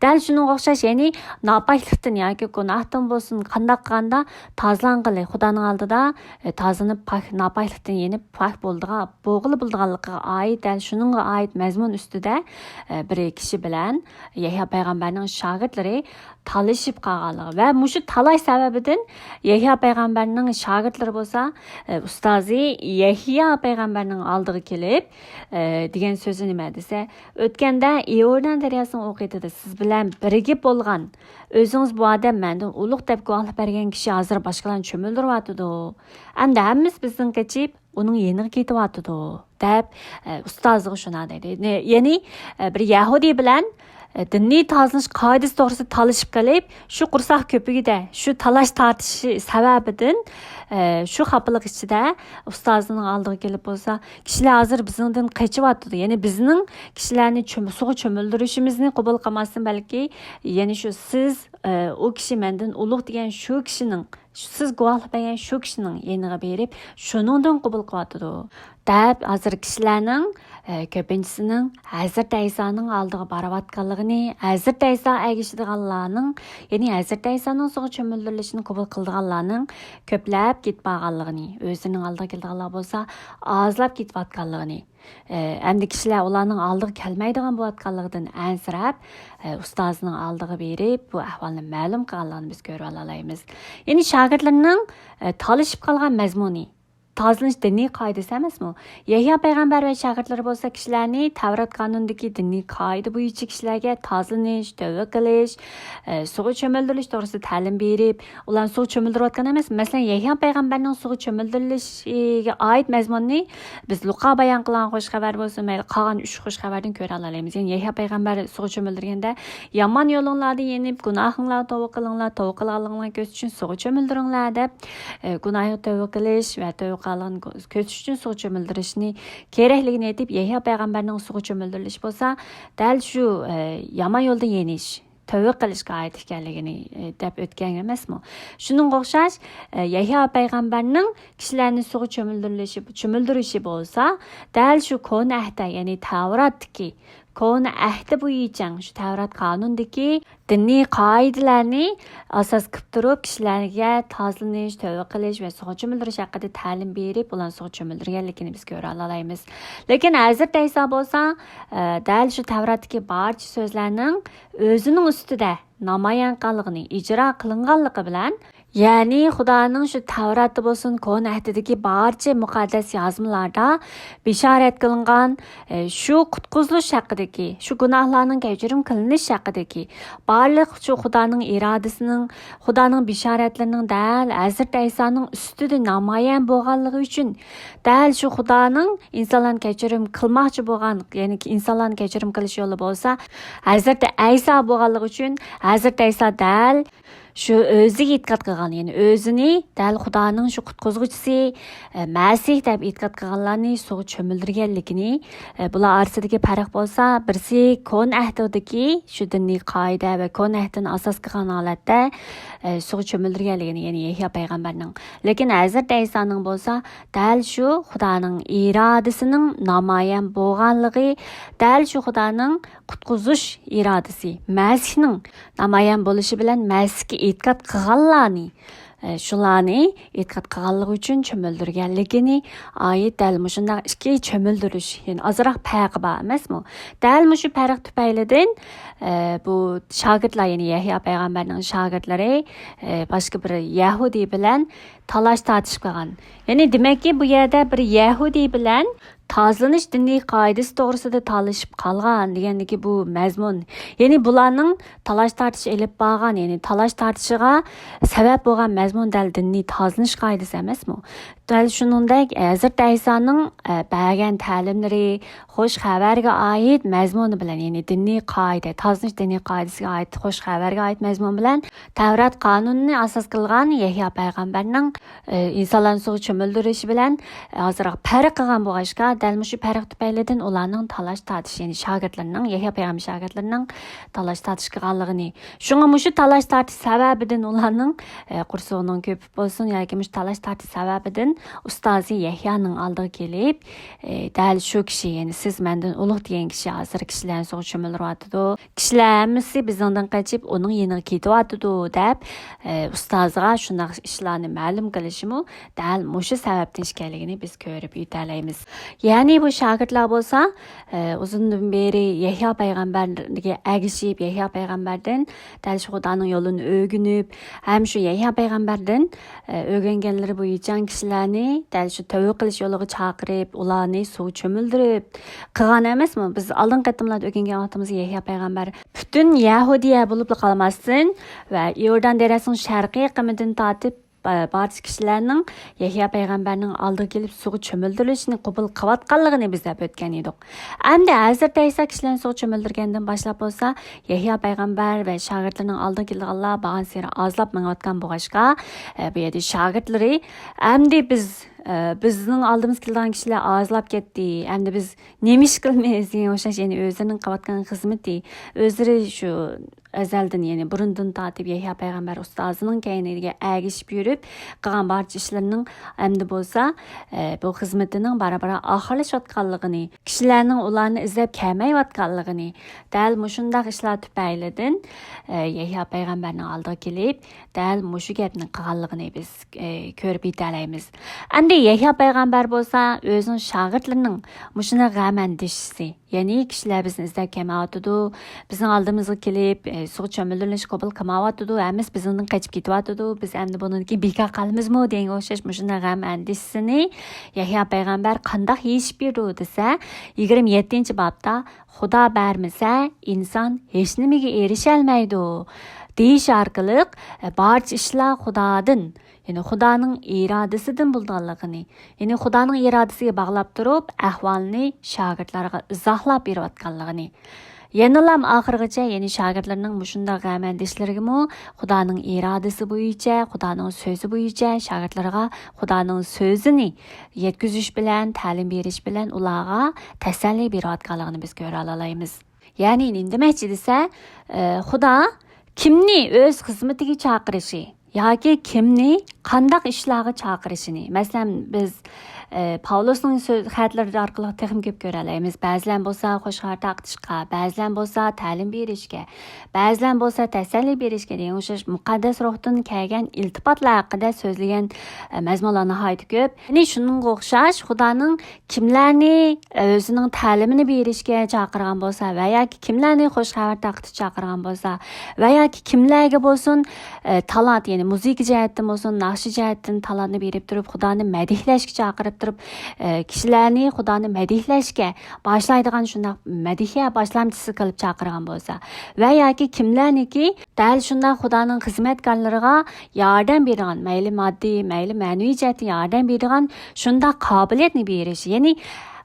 دەل شۇنىڭغا ئوخشاش، يەنى ناپاكلىقتىن ياكى گۇناھتىن بولسۇن، قانداق قىلغاندا تازىلانغىلى، خۇدانىڭ ئالدىدا، ئى، تازىلىنىپ پاك، ناپاكلىقتىن يېنىپ پاك بولىدىغان، بولغىلى بولىدىغانلىقىغا ئائىت، دەل شۇنىڭغا ئائىت مەزمۇن ئۈستىدە، ئى، بىر كىشى بىلەن يەھيا پەيغەمبەرنىڭ شاگىرتلىرى تالىشىپ قالغانلىقى ۋە مۇشۇ تالاش سەۋەبىدىن يەھيا پەيغەمبەرنىڭ شاگىرتلىرى بولسا، ئى، ئۇستازى يەھيا پەيغەمبەرنىڭ ئالدىغا كېلىپ، ئى، دېگەن سۆزى نېمە دېسە، ئۆتكەندە ئىئوردان دەرياسىنىڭ ئۇ قېتىدا سىز بىلەن بىرگە بولغان، ئۆزىڭىز بۇ ئادەم مەندىن ئۇلۇغ دەپ گۇۋاھلىق بەرگەن كىشى ھازىر باشقىلارنى چۆمۈلدۈرۈۋاتىدۇ. ئەمدى ھەممىسى بىزدىن قېچىپ، ئۇنىڭ يېنىغا كېتىۋاتىدۇ، دەپ، ئە، ئۇستازىغا شۇنداق دېدى. نى-، يەنى، ئە، بىر يەھۇدىي بىلەن، ئە، دىنىي تازىلىنىش قائىدىسى توغرىسىدا تالىشىپ قېلىپ، شۇ قورساق كۆپۈكىدە، شۇ تالاش تارتىشى سەۋەبىدىن، ئە، شۇ خاپىلىق ئىچىدە ئۇستازىنىڭ ئالدىغا كېلىپ بولسا، كىشىلەر ھازىر بىزنىڭدىن قېچىۋاتىدۇ. يەنى بىزنىڭ كىشىلەرنى چۆم-، سۇغا چۆمۈلدۈرۈشىمىزنى قوبۇل قىلماستىن، بەلكى يەنى شۇ سىز، ئە، ئۇ كىشى مەندىن ئۇلۇغ دېگەن شۇ كىشىنىڭ، سىز گۇۋاھلىق بەرگەن شۇ كىشىنىڭ يېنىغا بېرىپ، شۇنىڭدىن قوبۇل قىلىۋاتىدۇ، دەپ ھازىر كىشىلەرنىڭ، ئە، كۆپىنچىسىنىڭ ھەزرىتى ئەيسانىڭ ئالدىغا بارىۋاتقانلىقىنى، ھەزرىتى ئەيسا ئەگىشىدىغانلارنىڭ، يەنى ھەزرىتى ئەيسانىڭ سۇغا چۆمۈلدۈرۈلۈشىنى قوبۇل قىلىدىغانلارنىڭ كۆپلەپ كېتىپ بارغانلىقىنى، ئۆزلىرىنىڭ ئالدىغا كېلىدىغانلار بولسا ئازلاپ كېتىۋاتقانلىقىنى، ئە، ئەمدى كىشىلەر ئۇلارنىڭ ئالدىغا كەلمەيدىغان بولۇۋاتقانلىقىدىن ئەنسىرەپ، ئە، ئۇستازىنىڭ ئالدىغا بېرىپ، بۇ ئەھۋالنى مەلۇم قىلغانلىقىنى بىز كۆرۈۋالالايمىز. يەنى شاگىرتلىرىنىڭ، ئە، تالىشىپ قالغان مەزمۇنى، تازىلىنىش دىنىي قائىدىسى ئەمەسمۇ؟ يەھيا پەيغەمبەر ۋە شاگىرتلىرى بولسا كىشىلەرنى تەۋرات قانۇنىدىكى دىنىي قائىدە بويىچە كىشىلەرگە تازىلىنىش، تۆۋە قىلىش، ئە، سۇغا چۆمۈلدۈرۈلۈش توغرىسىدا تەلىم بېرىپ، ئۇلارنى سۇغا چۆمۈلدۈرۈۋاتقان ئەمەس. مەسىلەن، يەھيا پەيغەمبەرنىڭ سۇغا چۆمۈلدۈرۈلۈشىگە ئائىت مەزمۇننى بىز لۇقا بايان قىلغان خۇش خەۋەر بولسۇن، مەيلى قالغان ئۈچ خۇش خەۋەردىن كۆرەلەيمىز. يەنى يەھيا پەيغەمبەر سۇغا چۆمۈلدۈرگەندە، يامان يولۇڭلاردىن يېنىپ، گۇناھىڭلارنى توۋا قىلىڭلار، توۋا قىلغانلىقىڭلارنى كۆرسىتىش ئۈچۈن سۇغا چۆمۈلدۈرۈڭلار دەپ، ئە، گۇناھىغا تۆۋە قىلىش ۋە تۆۋە قىلغانلىقىنى كۆرسىتىش ئۈچۈن سۇغا چۆمۈلدۈرۈشنى كېرەكلىكىنى ئېيتىپ، يەھيا پەيغەمبەرنىڭ سۇغا چۆمۈلدۈرۈلۈشى بولسا دەل شۇ، ئە، يامان يولدىن يېنىش، تۆۋە قىلىشقا ئائىت ئىكەنلىكىنى، ئە، دەپ ئۆتكەن ئەمەسمۇ؟ شۇنىڭغا ئوخشاش، ئە، يەھيا پەيغەمبەرنىڭ كىشىلەرنى سۇغا چۆمۈلدۈرۈلۈشى، چۆمۈلدۈرۈشى بولسا دەل شۇ كونا ئەھدە، يەنى تەۋراتتىكى كونا ئەھدى بويىچە شۇ تەۋرات قانۇنىدىكى دىنىي قائىدىلەرنى ئاساس قىلىپ تۇرۇپ، كىشىلەرگە تازىلىنىش، تۆۋە قىلىش ۋە سۇغا چۆمۈلدۈرۈش ھەققىدە تەلىم بېرىپ، ئۇلارنى سۇغا چۆمۈلدۈرگەنلىكىنى بىز كۆرەلەيمىز. لېكىن ھەزرىتى ئەيسا بولسا، ئە، دەل شۇ تەۋراتتىكى بارچە سۆزلەرنىڭ ئۆزىنىڭ ئۈستىدە نامايان قىلغانلىقىنى، ئىجرا قىلىنغانلىقى بىلەن، يەنى خۇدانىڭ شۇ تەۋراتتا بولسۇن، كونا ئەھدىدىكى بارچە مۇقەددەس يازمىلاردا بېشارەت قىلىنغان، ئە، شۇ قۇتقۇزۇلۇش ھەققىدىكى، شۇ گۇناھلارنىڭ كەچۈرۈم قىلىنىش ھەققىدىكى بارلىق شۇ خۇدانىڭ ئىرادىسىنىڭ، خۇدانىڭ بېشارەتلىرىنىڭ دەل ھەزرىتى ئەيسانىڭ ئۈستىدە نامايان بولغانلىقى ئۈچۈن، دەل شۇ خۇدانىڭ ئىنسانلارنى كەچۈرۈم قىلماقچى بولغان، يەنى ئىنسانلارنى كەچۈرۈم قىلىش يولى بولسا ھەزرىتى ئەيسا بولغانلىقى ئۈچۈن، ھەزرىتى ئەيسا دەل شۇ ئۆزىگە ئېتىقاد قىلغان، يەنى ئۆزىنى دەل خۇدانىڭ شۇ قۇتقۇزغۇچىسى، ئە، مەسىھ دەپ ئېتىقاد قىلغانلارنى سۇغا چۆمۈلدۈرگەنلىكىنى، ئە، بۇلار ئارىسىدىكى پەرق بولسا، بىرسى كونا ئەھدىدىكى شۇ دىنىي قائىدە ۋە كونا ئەھدىنى ئاساس قىلغان ھالەتتە، ئە، سۇغا چۆمۈلدۈرگەنلىكىنى، يەنى يەھيا پەيغەمبەرنىڭ. لېكىن ھەزرىتى ئەيسانىڭ بولسا دەل شۇ خۇدانىڭ ئىرادىسىنىڭ نامايان بولغانلىقى، دەل شۇ خۇدانىڭ قۇتقۇزۇش ئىرادىسى، مەسىھنىڭ نامايان بولۇشى بىلەن مەسىھكە ئېتىقاد قىلغانلارنى، ئە، شۇلارنى ئېتىقاد قىلغانلىقى ئۈچۈن چۆمۈلدۈرگەنلىكىنى ئائىت دەل مۇشۇنداق ئىككى چۆمۈلدۈرۈش، يەنى ئازراق پەرقى بار ئەمەسمۇ؟ دەل مۇشۇ پەرق تۈپەيلىدىن، ئە، بۇ شاگىرتلار، يەنى يەھيا پەيغەمبەرنىڭ شاگىرتلىرى، ئە، باشقا بىر يەھۇدىي بىلەن تالاش تارتىش قىلغان. يەنى دېمەككى، بۇ يەردە بىر يەھۇدىي بىلەن تازىلىنىش دىنىي قائىدىسى توغرىسىدا تالىشىپ قالغان دېگەندىكى بۇ مەزمۇن، يەنى بۇلارنىڭ تالاش-تارتىش ئېلىپ بارغان، يەنى تالاش-تارتىشىغا سەۋەب بولغان مەزمۇن دەل دىنىي تازىلىنىش قائىدىسى ئەمەسمۇ؟ دەل شۇنىڭدەك ھەزرىتى ئەيسانىڭ، ئە، بەرگەن تەلىملىرى، خوش خەۋەرگە ئائىت مەزمۇنى بىلەن، يەنى دىنىي قائىدە، تازىلىنىش دىنىي قائىدىسىگە ئائىت، خوش خەۋەرگە ئائىت مەزمۇن بىلەن تەۋرات قانۇنىنى ئاساس قىلغان يەھيا پەيغەمبەرنىڭ، ئە، ئىنسانلارنى سۇغا چۆمۈلدۈرۈشى بىلەن ئازراق پەرق قىلغان بولغاچقا، دەل مۇشۇ پەرق تۈپەيلىدىن ئۇلارنىڭ تالاش-تارتىش، يەنى شاگىرتلىرىنىڭ، يەھيا پەيغەمبەر شاگىرتلىرىنىڭ تالاش-تارتىش قىلغانلىقىنى، شۇڭا مۇشۇ تالاش-تارتىش سەۋەبىدىن ئۇلارنىڭ، ئە، قورسىقىنىڭ كۆپۈپ بولسۇن ياكى مۇشۇ تالاش-تارتىش سەۋەبىدىن ئۇستازى يەھيانىڭ ئالدىغا كېلىپ، ئە، دەل شۇ كىشى، يەنى سىز مەندىن ئۇلۇغ دېگەن كىشى ھازىر كىشىلەرنى سۇغا چۆمۈلدۈرۈۋاتىدۇ. كىشىلەر ھەممىسى بىزنىڭدىن قېچىپ، ئۇنىڭ يېنىغا كېتىۋاتىدۇ، دەپ، ئە، ئۇستازىغا شۇنداق ئىشلارنى مەلۇم قىلىشىمۇ دەل مۇشۇ سەۋەبتىن ئىكەنلىكىنى بىز كۆرۈپ يېتەلەيمىز. يەنى بۇ شاگىرتلار بولسا، ئە، ئۇزۇندىن بېرى يەھيا پەيغەمبەرگە ئەگىشىپ، يەھيا پەيغەمبەردىن دەل شۇ خۇدانىڭ يولىنى ئۆگىنىپ، ھەم شۇ يەھيا پەيغەمبەردىن، ئە، ئۆگەنگەنلىرى بويىچە كىشىلەرنى دەل شۇ تەۋبە قىلىش يولىغا چاقىرىپ، ئۇلارنى سۇغا چۆمۈلدۈرۈپ قىلغان ئەمەسمۇ؟ بىز ئالدىنقى قېتىملاردا ئۆگەنگەن ۋاقتىمىزدا يەھيا پەيغەمبەر پۈتۈن يەھۇدىيە بولۇپلا قالماستىن ۋە ئىيوردان دەرياسىنىڭ شەرقىي ئېقىمىدىن تارتىپ، با-، بارچە كىشىلەرنىڭ يەھيا پەيغەمبەرنىڭ ئالدىغا كېلىپ سۇغا چۆمۈلدۈرۈلۈشىنى قوبۇل قىلىۋاتقانلىقىنى بىز دەپ ئۆتكەن ئىدۇق. ئەمدى ھەزرىتى ئەيسا كىشىلەرنى سۇغا چۆمۈلدۈرگەندىن باشلاپ بولسا، يەھيا پەيغەمبەر ۋە شاگىرتلىرىنىڭ ئالدىغا كېلىدىغانلار بارغانسېرى ئازلاپ مېڭىۋاتقان بولغاچقا، ئە، بۇ يەردە شاگىرتلىرى، ئەمدى بىز، ئە، بىزنىڭ ئالدىمىزغا كېلىدىغان كىشىلەر ئازلاپ كەتتى، ئەمدى بىز نېمە ئىش قىلىمىز دېگەن ئوخشاش، يەنى ئۆزلىرىنىڭ قىلىۋاتقان خىزمىتى، ئۆزلىرى شۇ ئەزەلدىن، يەنى بۇرۇندىن تارتىپ يەھيا پەيغەمبەر ئۇستازىنىڭ كەينىگە ئەگىشىپ يۈرۈپ قىلغان بارچە ئىشلىرىنىڭ ئەمدى بولسا، ئە، بۇ خىزمىتىنىڭ بارا-بارا ئاخىرلىشىۋاتقانلىقىنى، كىشىلەرنىڭ ئۇلارنى ئىزدەپ كەلمەيۋاتقانلىقىنى، دەل مۇشۇنداق ئىشلار تۈپەيلىدىن، ئە، يەھيا پەيغەمبەرنىڭ ئالدىغا كېلىپ، دەل مۇشۇ گەپنى قىلغانلىقىنى بىز، ئە، كۆرۈپ يېتەلەيمىز. ئەمدى يەھيا پەيغەمبەر بولسا ئۆزىنىڭ شاگىرتلىرىنىڭ مۇشۇنداق غەم ئەندىشىسى، يەنى كىشىلەر بىزنى ئىزدەپ كەلمەيۋاتىدۇ، بىزنىڭ ئالدىمىزغا كېلىپ، ئە، سۇغا چۆمۈلدۈرۈلۈشنى قوبۇل قىلمايۋاتىدۇ، ھەممىسى بىزنىڭدىن قېچىپ كېتىۋاتىدۇ، بىز ئەمدى بۇنىڭدىن كېيىن بىكار قالىمىزمۇ دېگەنگە ئوخشاش مۇشۇنداق غەم ئەندىشىسىنى يەھيا پەيغەمبەر قانداق يېشىپ بېرىدۇ دېسە، يىگىرمە يەتتىنچى بابتا، «خۇدا بەرمىسە، ئىنسان ھېچنېمىگە ئېرىشەلمەيدۇ» دېيىش ئارقىلىق، ئە، بارچە ئىشلار خۇدادىن، يەنى خۇدانىڭ ئىرادىسىدىن بولىدىغانلىقىنى، يەنى خۇدانىڭ ئىرادىسىگە باغلاپ تۇرۇپ، ئەھۋالنى شاگىرتلارغا ئىزاھلاپ بېرىۋاتقانلىقىنى، يەنىلام ئاخىرغىچە، يەنى شاگىرتلىرىنىڭ مۇشۇنداق غەم ئەندىشىلىرىگىمۇ خۇدانىڭ ئىرادىسى بويىچە، خۇدانىڭ سۆزى بويىچە شاگىرتلىرىغا خۇدانىڭ سۆزىنى يەتكۈزۈش بىلەن، تەلىم بېرىش بىلەن ئۇلارغا تەسەللى بېرىۋاتقانلىقىنى بىز كۆرەلەيمىز. يەنى نېمە دېمەكچى دېسە، ئە، خۇدا كىمنى ئۆز خىزمىتىگە چاقىرىشى، ياكى كىمنى قانداق ئىشلارغا چاقىرىشىنى. مەسىلەن، بىز، ئە، پاۋلۇسنىڭ سۆز، خەتلىرى ئارقىلىق تېخىمۇ كۆپ كۆرەلەيمىز. بەزىلەر بولسا خوش خەۋەر تارقىتىشقا، بەزىلەر بولسا تەلىم بېرىشكە، بەزىلەر بولسا تەسەللى بېرىشكە دېگەن ئوخشاش مۇقەددەس روھتىن كەلگەن ئىلتىپاتلار ھەققىدە سۆزلىگەن، ئە، مەزمۇنلار ناھايىتى كۆپ. يەنى شۇنىڭغا ئوخشاش خۇدانىڭ كىملەرنى ئۆزىنىڭ تەلىمىنى بېرىشكە چاقىرغان بولسا ۋە ياكى كىملەرنى خوش خەۋەر تارقىتىشقا چاقىرغان بولسا ۋە ياكى كىملەرگە بولسۇن، ئە، تالانت، يەنى مۇزىكا جەھەتتىن بولسۇن، ناخشا جەھەتتىن تالانتنى بېرىپ تۇرۇپ، خۇدانى مەدھىيلەشكە چاقىرىپ تۇرۇپ، ئە، كىشىلەرنى خۇدانى مەدھىيلەشكە باشلايدىغان شۇنداق مەدھىيە باشلامچىسى قىلىپ چاقىرغان بولسا ۋە ياكى كىملەرنىكى دەل شۇنداق خۇدانىڭ خىزمەتكارلىرىغا ياردەم بېرىدىغان، مەيلى ماددىي، مەيلى مەنىۋى جەھەتتىن ياردەم بېرىدىغان شۇنداق قابىلىيەتنى بېرىش. يەنى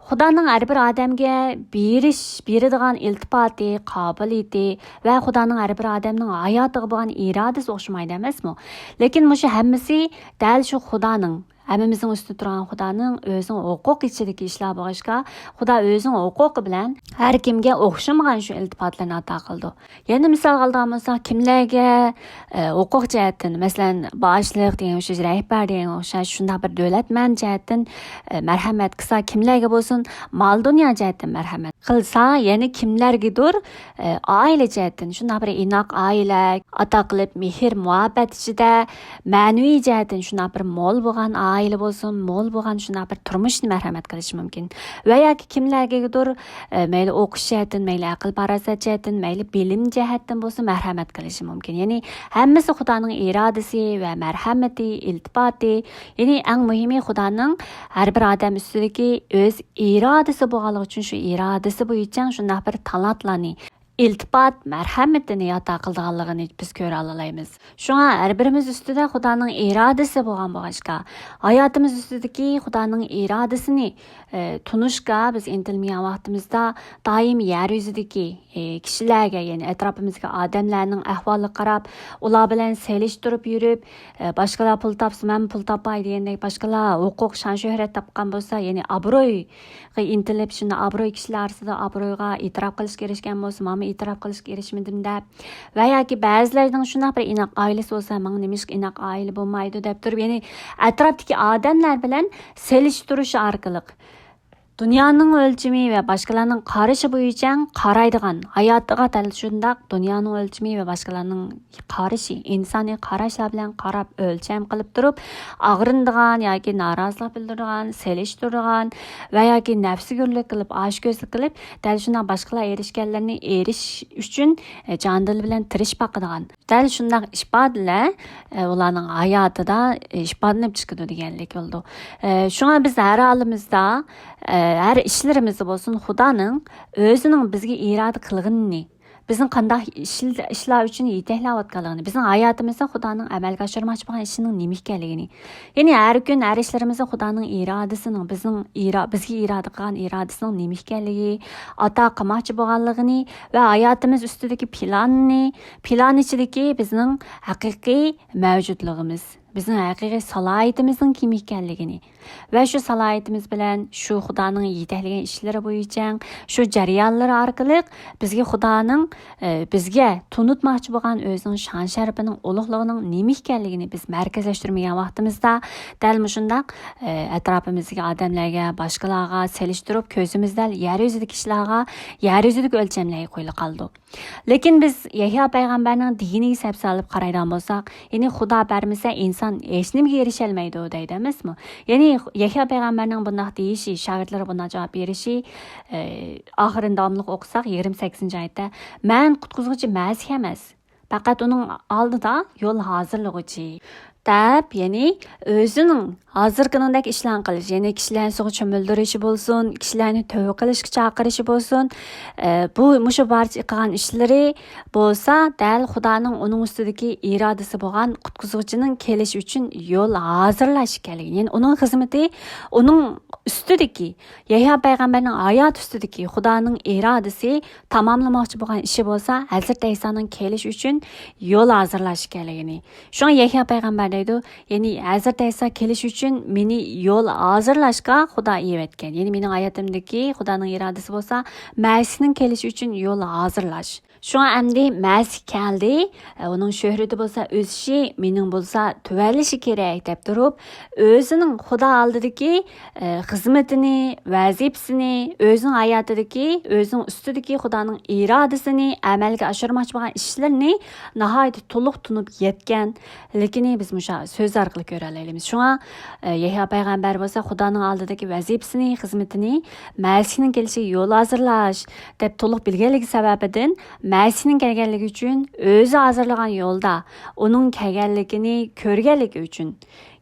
خۇدانىڭ ھەر بىر ئادەمگە بېرىش، بېرىدىغان ئىلتىپاتى، قابىلىيىتى ۋە خۇدانىڭ ھەر بىر ئادەمنىڭ ھاياتىغا بولغان ئىرادىسى ئوخشىمايدۇ ئەمەسمۇ؟ لېكىن مۇشۇ ھەممىسى دەل شۇ خۇدانىڭ، ھەممىمىزنىڭ ئۈستىدە تۇرغان خۇدانىڭ ئۆزىنىڭ ھوقۇقى ئىچىدىكى ئىشلار بولغاچقا، خۇدا ئۆزىنىڭ ھوقۇقى بىلەن ھەر كىمگە ئوخشىمىغان شۇ ئىلتىپاتلىرىنى ئاتا قىلىدۇ. يەنە مىسالغا ئالىدىغان بولساق، كىملەرگە، ئە، ھوقۇق جەھەتتىن، مەسىلەن، باشلىق دېگەن ئوخشاش، رەھبەر دېگەن ئوخشاش، شۇنداق بىر دۆلەتمەن جەھەتتىن، ئە، مەرھەمەت قىلسا، كىملەرگە بولسۇن مال-دۇنيا جەھەتتىن مەرھەمەت قىلسا، يەنە كىملەرگىدۇر، ئە، ئائىلە جەھەتتىن شۇنداق بىر ئىناق ئائىلە، ئاتا قىلىپ مېھىر-مۇھەببەت ئىچىدە، مەنىۋى جەھەتتىن شۇنداق بىر مول بولغان ئائىلە بولسۇن، مول بولغان شۇنداق بىر تۇرمۇشنى مەرھەمەت قىلىشى مۇمكىن. ۋە ياكى كىملەرگىدۇر، ئە، مەيلى ئوقۇش جەھەتتىن، مەيلى ئەقىل پاراسەت جەھەتتىن، مەيلى بىلىم جەھەتتىن بولسۇن، مەرھەمەت قىلىشى مۇمكىن. يەنى ھەممىسى خۇدانىڭ ئىرادىسى ۋە مەرھەمىتى، ئىلتىپاتى. يەنى ئەڭ مۇھىمى خۇدانىڭ ھەر بىر ئادەم ئۈستىدىكى ئۆز ئىرادىسى بولغانلىقى ئۈچۈن شۇ ئىرادىسى بويىچە شۇنداق بىر تالانتلارنى، ئىلتىپات، مەرھەمىتىنى ئاتا قىلىدىغانلىقىنى بىز كۆرەلەيمىز. شۇڭا ھەر بىرىمىز ئۈستىدە خۇدانىڭ ئىرادىسى بولغان بولغاچقا، ھاياتىمىز ئۈستىدىكى خۇدانىڭ ئىرادىسىنى، ئە، تونۇشقا بىز ئىنتىلمىگەن ۋاقتىمىزدا دائىم يەر يۈزىدىكى، ئە، كىشىلەرگە، يەنى ئەتراپىمىزدىكى ئادەملەرنىڭ ئەھۋالىغا قاراپ، ئۇلار بىلەن سېلىشتۇرۇپ يۈرۈپ، ئە، باشقىلار پۇل تاپسا، مەنمۇ پۇل تاپاي دېگەندەك، باشقىلار ھوقۇق، شان-شۆھرەت تاپقان بولسا، يەنى ئابرۇي ئىنتىلىپ، شۇنداق ئابرۇي كىشىلەر ئارىسىدا ئابرۇيغا ئېتىراپ قىلىشقا ئېرىشكەن بولسا، مانا ئېتىراپ قىلىشقا ئېرىشمىدىم دەپ، ۋە ياكى بەزىلەرنىڭ شۇنداق بىر ئىناق ئائىلىسى بولسا، ماڭا نېمىشقا ئىناق ئائىلە بولمايدۇ دەپ تۇرۇپ، يەنى ئەتراپتىكى ئادەملەر بىلەن سېلىشتۇرۇش ئارقىلىق دۇنيانىڭ ئۆلچىمى ۋە باشقىلارنىڭ قارىشى بويىچە قارايدىغان، ھاياتىغا دەل شۇنداق دۇنيانىڭ ئۆلچىمى ۋە باشقىلارنىڭ قارىشى، ئىنسانىي قاراشلار بىلەن قاراپ ئۆلچەم قىلىپ تۇرۇپ، ئاغرىنىدىغان ياكى نارازىلىق بىلدۈرىدىغان، سېلىشتۇرىدىغان ۋە ياكى نەپسىگۆرلۈك قىلىپ، ئاشكۆزلۈك قىلىپ، دەل شۇنداق باشقىلار ئېرىشكەنلىرىنى ئېرىشىش ئۈچۈن، ئە، جان دىل بىلەن تىرىشىپ باقىدىغان. دەل شۇنداق ئىپادىلەر، ئە، ئۇلارنىڭ ھاياتىدا، ئە، ئىپادىلىنىپ چىقىدۇ دېگەنلىك بولىدۇ. ئە، شۇڭا بىز ھەر ھالىمىزدا، ئە، ھەر ئىشلىرىمىزدا بولسۇن، خۇدانىڭ ئۆزىنىڭ بىزگە ئىرادە قىلغىنىنى، بىزنىڭ قانداق ئىش-، ئىشلار ئۈچۈن يېتەكلەۋاتقانلىقىنى، بىزنىڭ ھاياتىمىزدا خۇدانىڭ ئەمەلگە ئاشۇرماقچى بولغان ئىشىنىڭ نېمە ئىكەنلىكىنى، يەنى ھەر كۈن، ھەر ئىشلىرىمىزدا خۇدانىڭ ئىرادىسىنىڭ، بىزنىڭ ئىرا-، بىزگە ئىرادە قىلغان ئىرادىسىنىڭ نېمە ئىكەنلىكى، ئاتا قىلماقچى بولغانلىقىنى ۋە ھاياتىمىز ئۈستىدىكى پىلاننى، پىلان ئىچىدىكى بىزنىڭ ھەقىقىي مەۋجۇتلۇقىمىز، بىزنىڭ ھەقىقىي سالاھىيىتىمىزنىڭ كىم ئىكەنلىكىنى ۋە شۇ سالاھىيىتىمىز بىلەن شۇ خۇدانىڭ يېتەكلىگەن ئىشلىرى بويىچە، شۇ جەريانلىرى ئارقىلىق بىزگە خۇدانىڭ، ئە، بىزگە تونۇتماقچى بولغان ئۆزىنىڭ شان-شەرىپىنىڭ، ئۇلۇغلۇقىنىڭ نېمە ئىكەنلىكىنى بىز مەركەزلەشتۈرمىگەن ۋاقتىمىزدا، دەل مۇشۇنداق، ئە، ئەتراپىمىزدىكى ئادەملەرگە، باشقىلارغا سېلىشتۇرۇپ، كۆزىمىز دەل يەر يۈزىدىكى ئىشلارغا، يەر يۈزىدىكى ئۆلچەملەرگە قويۇلۇپ قالىدۇ. لېكىن بىز يەھيا پەيغەمبەرنىڭ دېگىنىگە سەپ سېلىپ قارايدىغان بولساق، يەنى خۇدا بەرمىسە ئىنسان ھېچنېمىگە ئېرىشەلمەيدۇ دەيدۇ ئەمەسمۇ؟ يەنى يەھيا پەيغەمبەرنىڭ بۇنداق دېيىشى، شاگىرتلىرى بۇنداق جاۋاب بېرىشى، ئە، ئاخىرىنى داۋاملىق ئوقۇساق، يىگىرمە سەككىزىنچى ئايەتتە، «مەن قۇتقۇزغۇچى مەسىھ ئەمەس، پەقەت ئۇنىڭ ئالدىدا يول ھازىرلىغۇچى» دەپ، يەنى ئۆزىنىڭ ھازىرقىنىڭدەك ئىشلارنى قىلىش، يەنى كىشىلەرنى سۇغا چۆمۈلدۈرۈشى بولسۇن، كىشىلەرنى تۆۋە قىلىشقا چاقىرىشى بولسۇن، ئە، بۇ، مۇشۇ بارچە قىلغان ئىشلىرى بولسا دەل خۇدانىڭ ئۇنىڭ ئۈستىدىكى ئىرادىسى بولغان قۇتقۇزغۇچىنىڭ كېلىشى ئۈچۈن يول ھازىرلاش ئىكەنلىكى، يەنى ئۇنىڭ خىزمىتى، ئۇنىڭ ئۈستىدىكى، يەھيا پەيغەمبەرنىڭ ھاياتى ئۈستىدىكى خۇدانىڭ ئىرادىسى، تاماملىماقچى بولغان ئىشى بولسا ھەزرىتى ئەيسانىڭ كېلىشى ئۈچۈن يول ھازىرلاش ئىكەنلىكىنى. شۇڭا يەھيا پەيغەمبەر دەيدۇ، يەنى ھەزرىتى ئەيسا كېلىش ئۈچۈن مېنى يول ھازىرلاشقا خۇدا ئېۋەتكەن. يەنى مېنىڭ ھاياتىمدىكى خۇدانىڭ ئىرادىسى بولسا مەسىھنىڭ كېلىشى ئۈچۈن يول ھازىرلاش. شۇڭا ئەمدى مەسىھ كەلدى، ئۇنىڭ شۆھرىتى بولسا ئۆسۈشى، مېنىڭ بولسا تۆۋەنلىشى كېرەك دەپ تۇرۇپ، ئۆزىنىڭ خۇدا ئالدىدىكى، ئە، خىزمىتىنى، ۋەزىپىسىنى، ئۆزىنىڭ ھاياتىدىكى، ئۆزىنىڭ ئۈستىدىكى خۇدانىڭ ئىرادىسىنى ئەمەلگە ئاشۇرماقچى بولغان ئىشلىرىنى ناھايىتى تولۇق تونۇپ يەتكەنلىكىنى بىز مۇشۇ سۆز ئارقىلىق كۆرەلەيمىز. شۇڭا، ئە، يەھيا پەيغەمبەر بولسا خۇدانىڭ ئالدىدىكى ۋەزىپىسىنى، خىزمىتىنى، مەسىھنىڭ كېلىشىگە يول ھازىرلاش دەپ تولۇق بىلگەنلىكى سەۋەبىدىن، مەسىھنىڭ كەلگەنلىكى ئۈچۈن ئۆزى ھازىرلىغان يولدا ئۇنىڭ كەلگەنلىكىنى كۆرگەنلىكى ئۈچۈن،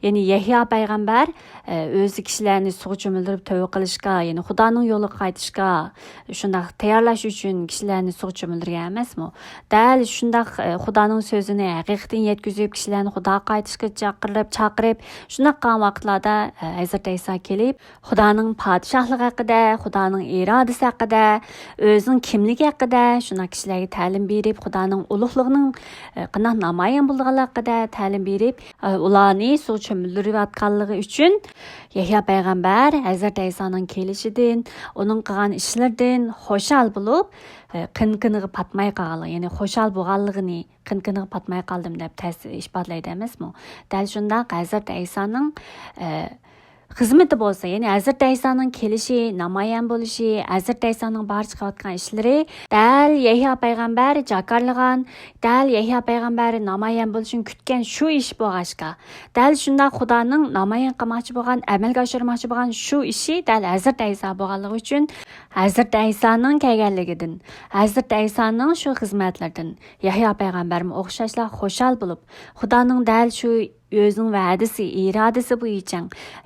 يەنى يەھيا پەيغەمبەر، ئە، ئۆزى كىشىلەرنى سۇغا چۆمۈلدۈرۈپ تۆۋە قىلىشقا، يەنى خۇدانىڭ يولىغا قايتىشقا، شۇنداق تەييارلاش ئۈچۈن كىشىلەرنى سۇغا چۆمۈلدۈرگەن ئەمەسمۇ؟ دەل شۇنداق، ئە، خۇدانىڭ سۆزىنى ھەقىقەتەن يەتكۈزۈپ، كىشىلەرنى خۇداغا قايتىشقا چاقىرىپ، چاقىرىپ، شۇنداق قىلغان ۋاقىتلاردا، ئە، ھەزرىتى ئەيسا كېلىپ، خۇدانىڭ پادىشاھلىقى ھەققىدە، خۇدانىڭ ئىرادىسى ھەققىدە، ئۆزىنىڭ كىملىكى ھەققىدە شۇنداق كىشىلەرگە تەلىم بېرىپ، خۇدانىڭ ئۇلۇغلۇقىنىڭ، ئە، قانداق نامايان بولىدىغانلىقى ھەققىدە تەلىم بېرىپ، ئە، ئۇلارنى سۇغا چۆمۈلدۈرۈۋاتقانلىقى ئۈچۈن يەھيا پەيغەمبەر ھەزرىتى ئەيسانىڭ كېلىشىدىن، ئۇنىڭ قىلغان ئىشلىرىدىن خۇشال بولۇپ، ئە، قىن-قىنىغا پاتماي قالغانلىقى، يەنى خۇشال بولغانلىقىنى، قىن-قىنىغا پاتماي قالدىم دەپ تەس-، ئىپادىلەيدۇ ئەمەسمۇ؟ دەل شۇنداق ھەزرىتى ئەيسانىڭ، ئە، خىزمىتى بولسا، يەنى ھەزرىتى ئەيسانىڭ كېلىشى، نامايان بولۇشى، ھەزرىتى ئەيسانىڭ بارچە قىلىۋاتقان ئىشلىرى دەل يەھيا پەيغەمبەر جاكارلىغان، دەل يەھيا پەيغەمبەر نامايان بولۇشىنى كۈتكەن شۇ ئىش بولغاچقا، دەل شۇنداق خۇدانىڭ نامايان قىلماقچى بولغان، ئەمەلگە ئاشۇرماقچى بولغان شۇ ئىشى دەل ھەزرىتى ئەيسا بولغانلىقى ئۈچۈن، ھەزرىتى ئەيسانىڭ كەلگەنلىكىدىن، ھەزرىتى ئەيسانىڭ شۇ خىزمەتلىرىدىن يەھيا پەيغەمبەرمۇ ئوخشاشلا خۇشال بولۇپ، خۇدانىڭ دەل شۇ ئۆزىنىڭ ۋەدىسى، ئىرادىسى بويىچە،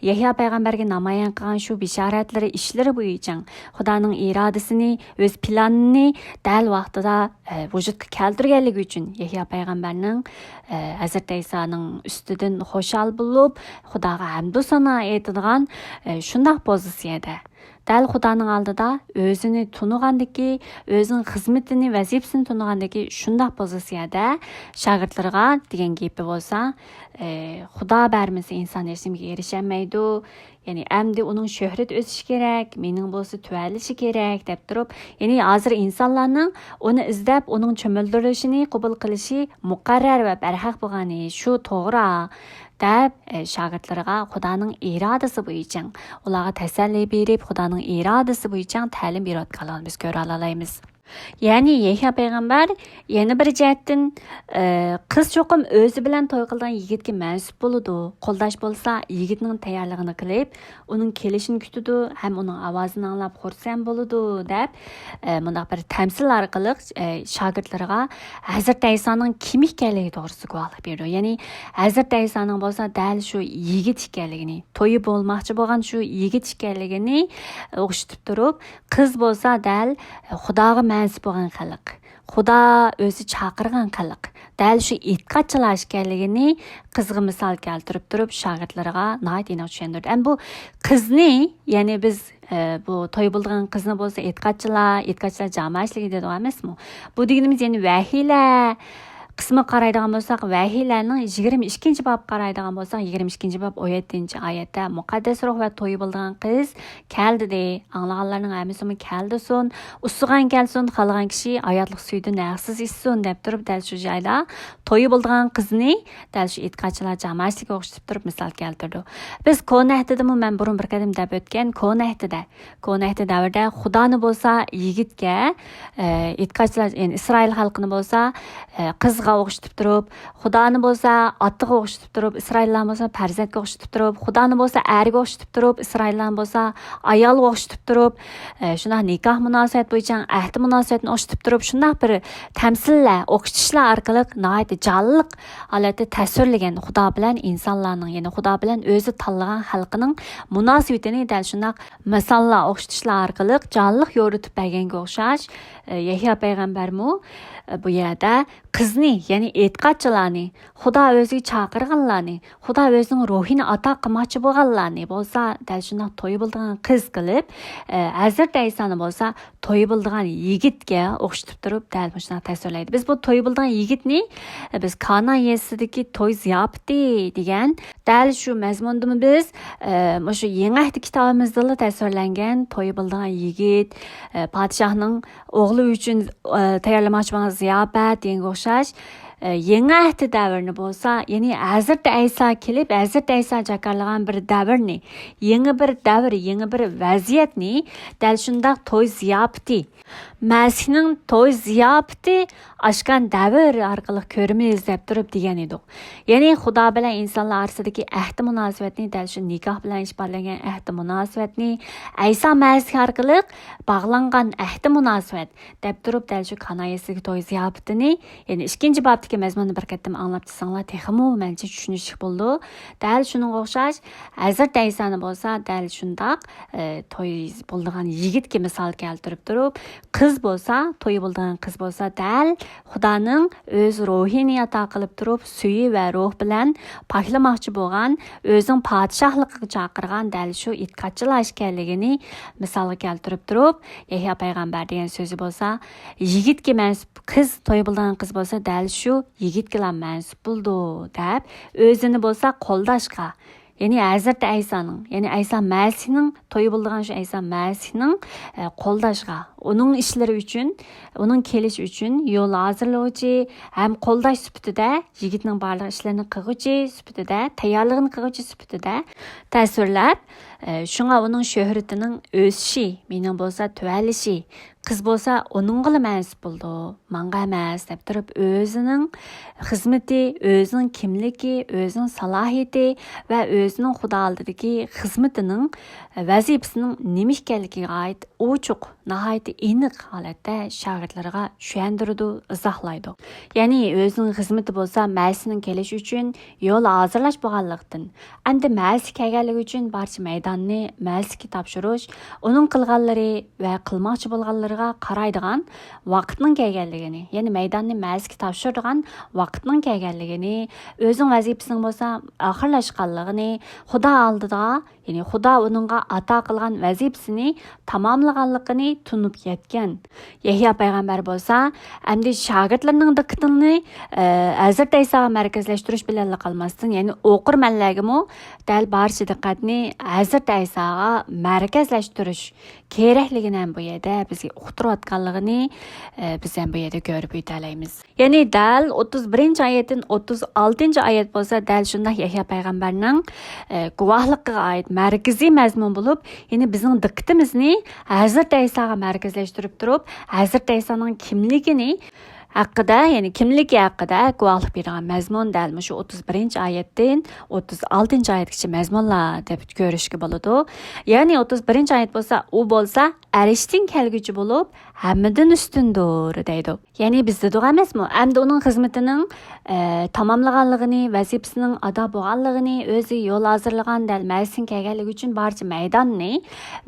يەھيا پەيغەمبەرگە نامايان قىلغان شۇ بېشارەتلىرى، ئىشلىرى بويىچە خۇدانىڭ ئىرادىسىنى، ئۆز پىلانىنى دەل ۋاقتىدا، ئە، ۋۇجۇدقا كەلتۈرگەنلىكى ئۈچۈن يەھيا پەيغەمبەرنىڭ، ئە، ھەزرىتى ئەيسانىڭ ئۈستىدىن خۇشال بولۇپ، خۇداغا ھەمدۇ سانا ئېيتىدىغان، ئە، شۇنداق پوزىتسىيەدە. دەل خۇدانىڭ ئالدىدا ئۆزىنى تونۇغاندىكى، ئۆزىنىڭ خىزمىتىنى، ۋەزىپىسىنى تونۇغاندىكى شۇنداق پوزىتسىيەدە شاگىرتلىرىغا دېگەن گېپى بولسا، ئى، خۇدا بەرمىسە ئىنسان ھېچنېمىگە ئېرىشەلمەيدۇ. يەنى ئەمدى ئۇنىڭ شۆھرىتى ئۆسۈشى كېرەك، مېنىڭ بولسا تۆۋەنلىشى كېرەك دەپ تۇرۇپ، يەنى ھازىر ئىنسانلارنىڭ ئۇنى ئىزدەپ، ئۇنىڭ چۆمۈلدۈرۈلۈشىنى قوبۇل قىلىشى مۇقەررەر ۋە بەرھەق بولغىنى شۇ توغرا دەپ، ئە، شاگىرتلىرىغا خۇدانىڭ ئىرادىسى بويىچە ئۇلارغا تەسەللى بېرىپ، خۇدانىڭ ئىرادىسى بويىچە تەلىم بېرىۋاتقانلىقىنى بىز كۆرۈۋالالايمىز. يەنى يەھيا پەيغەمبەر يەنە بىر جەھەتتىن، ئە، قىز چوقۇم ئۆزى بىلەن توي قىلىدىغان يىگىتكە مەنسۇپ بولىدۇ، قولداش بولسا يىگىتنىڭ تەييارلىقىنى قىلىپ، ئۇنىڭ كېلىشىنى كۈتىدۇ ھەم ئۇنىڭ ئاۋازىنى ئاڭلاپ خۇرسەن بولىدۇ دەپ، ئە، مۇنداق بىر تەمسىل ئارقىلىق، ئە، شاگىرتلىرىغا ھەزرىتى ئەيسانىڭ كىم ئىكەنلىكى توغرىسىدا گۇۋاھلىق بېرىدۇ. يەنى ھەزرىتى ئەيسانىڭ بولسا دەل شۇ يىگىت ئىكەنلىكىنى، تويى بولماقچى بولغان شۇ يىگىت ئىكەنلىكىنى ئوخشىتىپ تۇرۇپ، قىز بولسا دەل خۇداغا مەنسۇپ بولغان خەلق، خۇدا ئۆزى چاقىرغان خەلق، دەل شۇ ئېتىقادچىلار ئىكەنلىكىنى قىزغا مىسال كەلتۈرۈپ تۇرۇپ، شاگىرتلىرىغا ناھايىتى ئېنىق چۈشەندۈردى. ئەمما بۇ قىزنى، يەنى بىز، ئە، بۇ توي بولىدىغان قىزنى بولسا ئېتىقادچىلار، ئېتىقادچىلار جامائەتچىلىكى دەيدۇ ئەمەسمۇ؟ بۇ دېگىنىمىز يەنى ۋەھىيلەر قىسمىغا قارايدىغان بولساق، ۋەھىيلەرنىڭ يىگىرمە ئىككىنچى بابقا قارايدىغان بولساق، يىگىرمە ئىككىنچى باب ئون يەتتىنچى ئايەتتە مۇقەددەس روھ ۋە تويى بولىدىغان قىز كەل دېدى. ئاڭلىغانلارنىڭ ھەممىسىمۇ كەل دېسۇن. ئۇسسىغان كەلسۇن، خالىغان كىشى ھاياتلىق سۈيىدىن ھەقسىز ئىچسۇن دەپ تۇرۇپ، دەل شۇ جايدا تويى بولىدىغان قىزنى دەل شۇ ئېتىقادچىلار جامائەتچىلىكىگە ئوخشىتىپ تۇرۇپ مىسال كەلتۈرىدۇ. بىز كونا ئەھدىدىمۇ مەن بۇرۇن بىر قېتىم دەپ ئۆتكەن، كونا ئەھدىدە كونا ئەھدى دەۋرىدە خۇدانى بولسا يىگىتكە، ئە، ئېتىقادچىلار، يەنى ئىسرائىل خەلقىنى بولسا، ئە، قىزغا ئوخشىتىپ تۇرۇپ، خۇدانى بولسا ئاتىغا ئوخشىتىپ تۇرۇپ، ئىسرائىللارنى بولسا پەرزەنتكە ئوخشىتىپ تۇرۇپ، خۇدانى بولسا ئەرگە ئوخشىتىپ تۇرۇپ، ئىسرائىللارنى بولسا ئايالغا ئوخشىتىپ تۇرۇپ، ئە، شۇنداق نىكاھ مۇناسىۋەت بويىچە ئەھدى مۇناسىۋەتنى ئوخشىتىپ تۇرۇپ، شۇنداق بىر تەمسىللەر، ئوخشىتىشلار ئارقىلىق ناھايىتى جانلىق ھالەتتە تەسۋىرلىگەن خۇدا بىلەن ئىنسانلارنىڭ، يەنى خۇدا بىلەن ئۆزى تاللىغان خەلقىنىڭ مۇناسىۋىتىنى دەل شۇنداق مىساللار، ئوخشىتىشلار ئارقىلىق جانلىق يورۇتۇپ بەرگەنگە ئوخشاش، ئە، يەھيا پەيغەمبەرمۇ، ئە، بۇ يەردە قىزنى، يەنى ئېتىقادچىلارنى، خۇدا ئۆزىگە چاقىرغانلارنى، خۇدا ئۆزىنىڭ روھىنى ئاتا قىلماقچى بولغانلارنى بولسا دەل شۇنداق تويى بولىدىغان قىز قىلىپ، ئە، ھەزرىتى ئەيسانى بولسا تويى بولىدىغان يىگىتكە ئوخشىتىپ تۇرۇپ دەل مۇشۇنداق تەسۋىرلەيدۇ. بىز بۇ تويى بولىدىغان يىگىتنى، ئە، بىز كانا يېزىسىدىكى توي زىياپىتى دېگەن دەل شۇ مەزمۇندىمۇ بىز، ئە، مۇشۇ يېڭى ئەھدى كىتابىمىزدىلا تەسۋىرلەنگەن تويى بولىدىغان يىگىت، ئە، پادىشاھنىڭ ئوغلى ئۈچۈن، ئە، تەييارلىماقچى بولغان زىياپەت دېگەنگە ئوخشاش، ئە، يېڭى ئەھدى دەۋرىنى بولسا، يەنى ھەزرىتى ئەيسا كېلىپ، ھەزرىتى ئەيسا جاكارلىغان بىر دەۋرنى، يېڭى بىر دەۋر، يېڭى بىر ۋەزىيەتنى دەل شۇنداق توي زىياپىتى، مەسىھنىڭ توي زىياپىتى ئاچقان دەۋر ئارقىلىق كۆرىمىز دەپ تۇرۇپ دېگەن ئىدۇق. يەنى خۇدا بىلەن ئىنسانلار ئارىسىدىكى ئەھدى مۇناسىۋەتنى دەل شۇ نىكاھ بىلەن ئىپادىلەنگەن ئەھدى مۇناسىۋەتنى، ئەيسا مەسىھ ئارقىلىق باغلانغان ئەھدى مۇناسىۋەت دەپ تۇرۇپ، دەل شۇ كانا يېزىسىدىكى توي زىياپىتىنى، يەنى ئىككىنچى بابتىكى مەزمۇننى بىر قېتىم ئاڭلاپ چىقساڭلار تېخىمۇ مەنچە چۈشىنىشلىك بولىدۇ. دەل شۇنىڭغا ئوخشاش، ھەزرىتى ئەيسانى بولسا دەل شۇنداق، ئە، توي بولىدىغان يىگىتكە مىسال كەلتۈرۈپ تۇرۇپ، قىز بولسا، تويى بولىدىغان قىز بولسا دەل خۇدانىڭ ئۆز روھىنى ئاتا قىلىپ تۇرۇپ، سۈيى ۋە روھ بىلەن پاكلىماقچى بولغان، ئۆزىنىڭ پادىشاھلىقىغا چاقىرغان دەل شۇ ئېتىقادچىلار ئىكەنلىكىنى مىسالغا كەلتۈرۈپ تۇرۇپ، يەھيا پەيغەمبەر دېگەن سۆزى بولسا، يىگىتكە مەنسۇپ، قىز، تويى بولىدىغان قىز بولسا دەل شۇ يىگىتكىلا مەنسۇپ بولىدۇ دەپ، ئۆزىنى بولسا قولداشقا، يەنى ھەزرىتى ئەيسانىڭ، يەنى ئەيسا مەسىھنىڭ تويى بولىدىغان شۇ ئەيسا مەسىھنىڭ، ئە، قولداشقا، ئۇنىڭ ئىشلىرى ئۈچۈن، ئۇنىڭ كېلىشى ئۈچۈن يول ھازىرلىغۇچى ھەم قولداش سۈپىتىدە، يىگىتنىڭ بارلىق ئىشلىرىنى قىلغۇچى سۈپىتىدە، تەييارلىقىنى قىلغۇچى سۈپىتىدە تەسۋىرلەپ، ئە، شۇڭا ئۇنىڭ شۆھرىتىنىڭ ئۆسۈشى، مېنىڭ بولسا تۆۋەنلىشى، قىز بولسا ئۇنىڭغىلا مەنسۇپ بولىدۇ، ماڭا ئەمەس، دەپ تۇرۇپ، ئۆزىنىڭ خىزمىتى، ئۆزىنىڭ كىملىكى، ئۆزىنىڭ سالاھىيىتى ۋە ئۆزىنىڭ خۇدا ئالدىدىكى خىزمىتىنىڭ، ۋەزىپىسىنىڭ نېمە ئىكەنلىكىگە ئائىت ئوچۇق، ناھايىتى ئېنىق ھالەتتە شاگىرتلىرىغا چۈشەندۈرىدۇ، ئىزاھلايدۇ. يەنى ئۆزىنىڭ خىزمىتى بولسا مەسىھنىڭ كېلىشى ئۈچۈن يول ھازىرلاش بولغانلىقتىن، ئەمدى مەسىھ كەلگەنلىكى ئۈچۈن بارچە مەيداننى مەسىھكە تاپشۇرۇش، ئۇنىڭ قىلغانلىرى ۋە قىلماقچى بولغانلىرىغا قارايدىغان ۋاقىتنىڭ كەلگەنلىكىنى، يەنى مەيداننى مەسىھكە تاپشۇرىدىغان ۋاقىتنىڭ كەلگەنلىكىنى، ئۆزىنىڭ ۋەزىپىسىنىڭ بولسا ئاخىرلاشقانلىقىنى، خۇدا ئالدىدا، يەنى خۇدا ئۇنىڭغا ئاتا قىلغان ۋەزىپىسىنى تاماملىغانلىقىنى تونۇپ يەتكەن. يەھيا پەيغەمبەر بولسا ئەمدى شاگىرتلىرىنىڭ دىققىتىنى، ئە، ھەزرىتى ئەيساغا مەركەزلەشتۈرۈش بىلەنلا قالماستىن، يەنى ئوقۇرمەنلەرگىمۇ دەل بارچە دىققەتنى ھەزرىتى ئەيساغا مەركەزلەشتۈرۈش كېرەكلىكىنى ھەم بۇ يەردە بىزگە ئۇقتۇرۇۋاتقانلىقىنى، ئە، بىز ھەم بۇ يەردە كۆرۈپ ئۆتەلەيمىز. يەنى دەل ئوتتۇز بىرىنچى ئايەتتىن ئوتتۇز ئالتىنچى ئايەت بولسا دەل شۇنداق يەھيا پەيغەمبەرنىڭ، ئە، گۇۋاھلىقىغا ئائىت مەركىزىي مەزمۇن بولۇپ، يەنى بىزنىڭ دىققىتىمىزنى ھەزرىتى ئەيساغا مەركەزلەشتۈرۈپ تۇرۇپ، ھەزرىتى ئەيسانىڭ كىملىكىنى ھەققىدە، يەنى كىملىكى ھەققىدە گۇۋاھلىق بېرىدىغان مەزمۇن دەل مۇشۇ ئوتتۇز بىرىنچى ئايەتتىن ئوتتۇز ئالتىنچى ئايەتكىچە مەزمۇنلار دەپ كۆرۈشكە بولىدۇ. يەنى ئوتتۇز بىرىنچى ئايەت بولسا، ئۇ بولسا ئەرشتىن كەلگۈچى بولۇپ، ھەممىدىن ئۈستۈندۇر، دەيدۇ. يەنى بىز دېدۇق ئەمەسمۇ؟ ئەمدى ئۇنىڭ خىزمىتىنىڭ، ئە، تاماملىغانلىقىنى، ۋەزىپىسىنىڭ ئادا بولغانلىقىنى، ئۆزى يول ھازىرلىغان دەل مەسىھنىڭ كەلگەنلىكى ئۈچۈن بارچە مەيداننى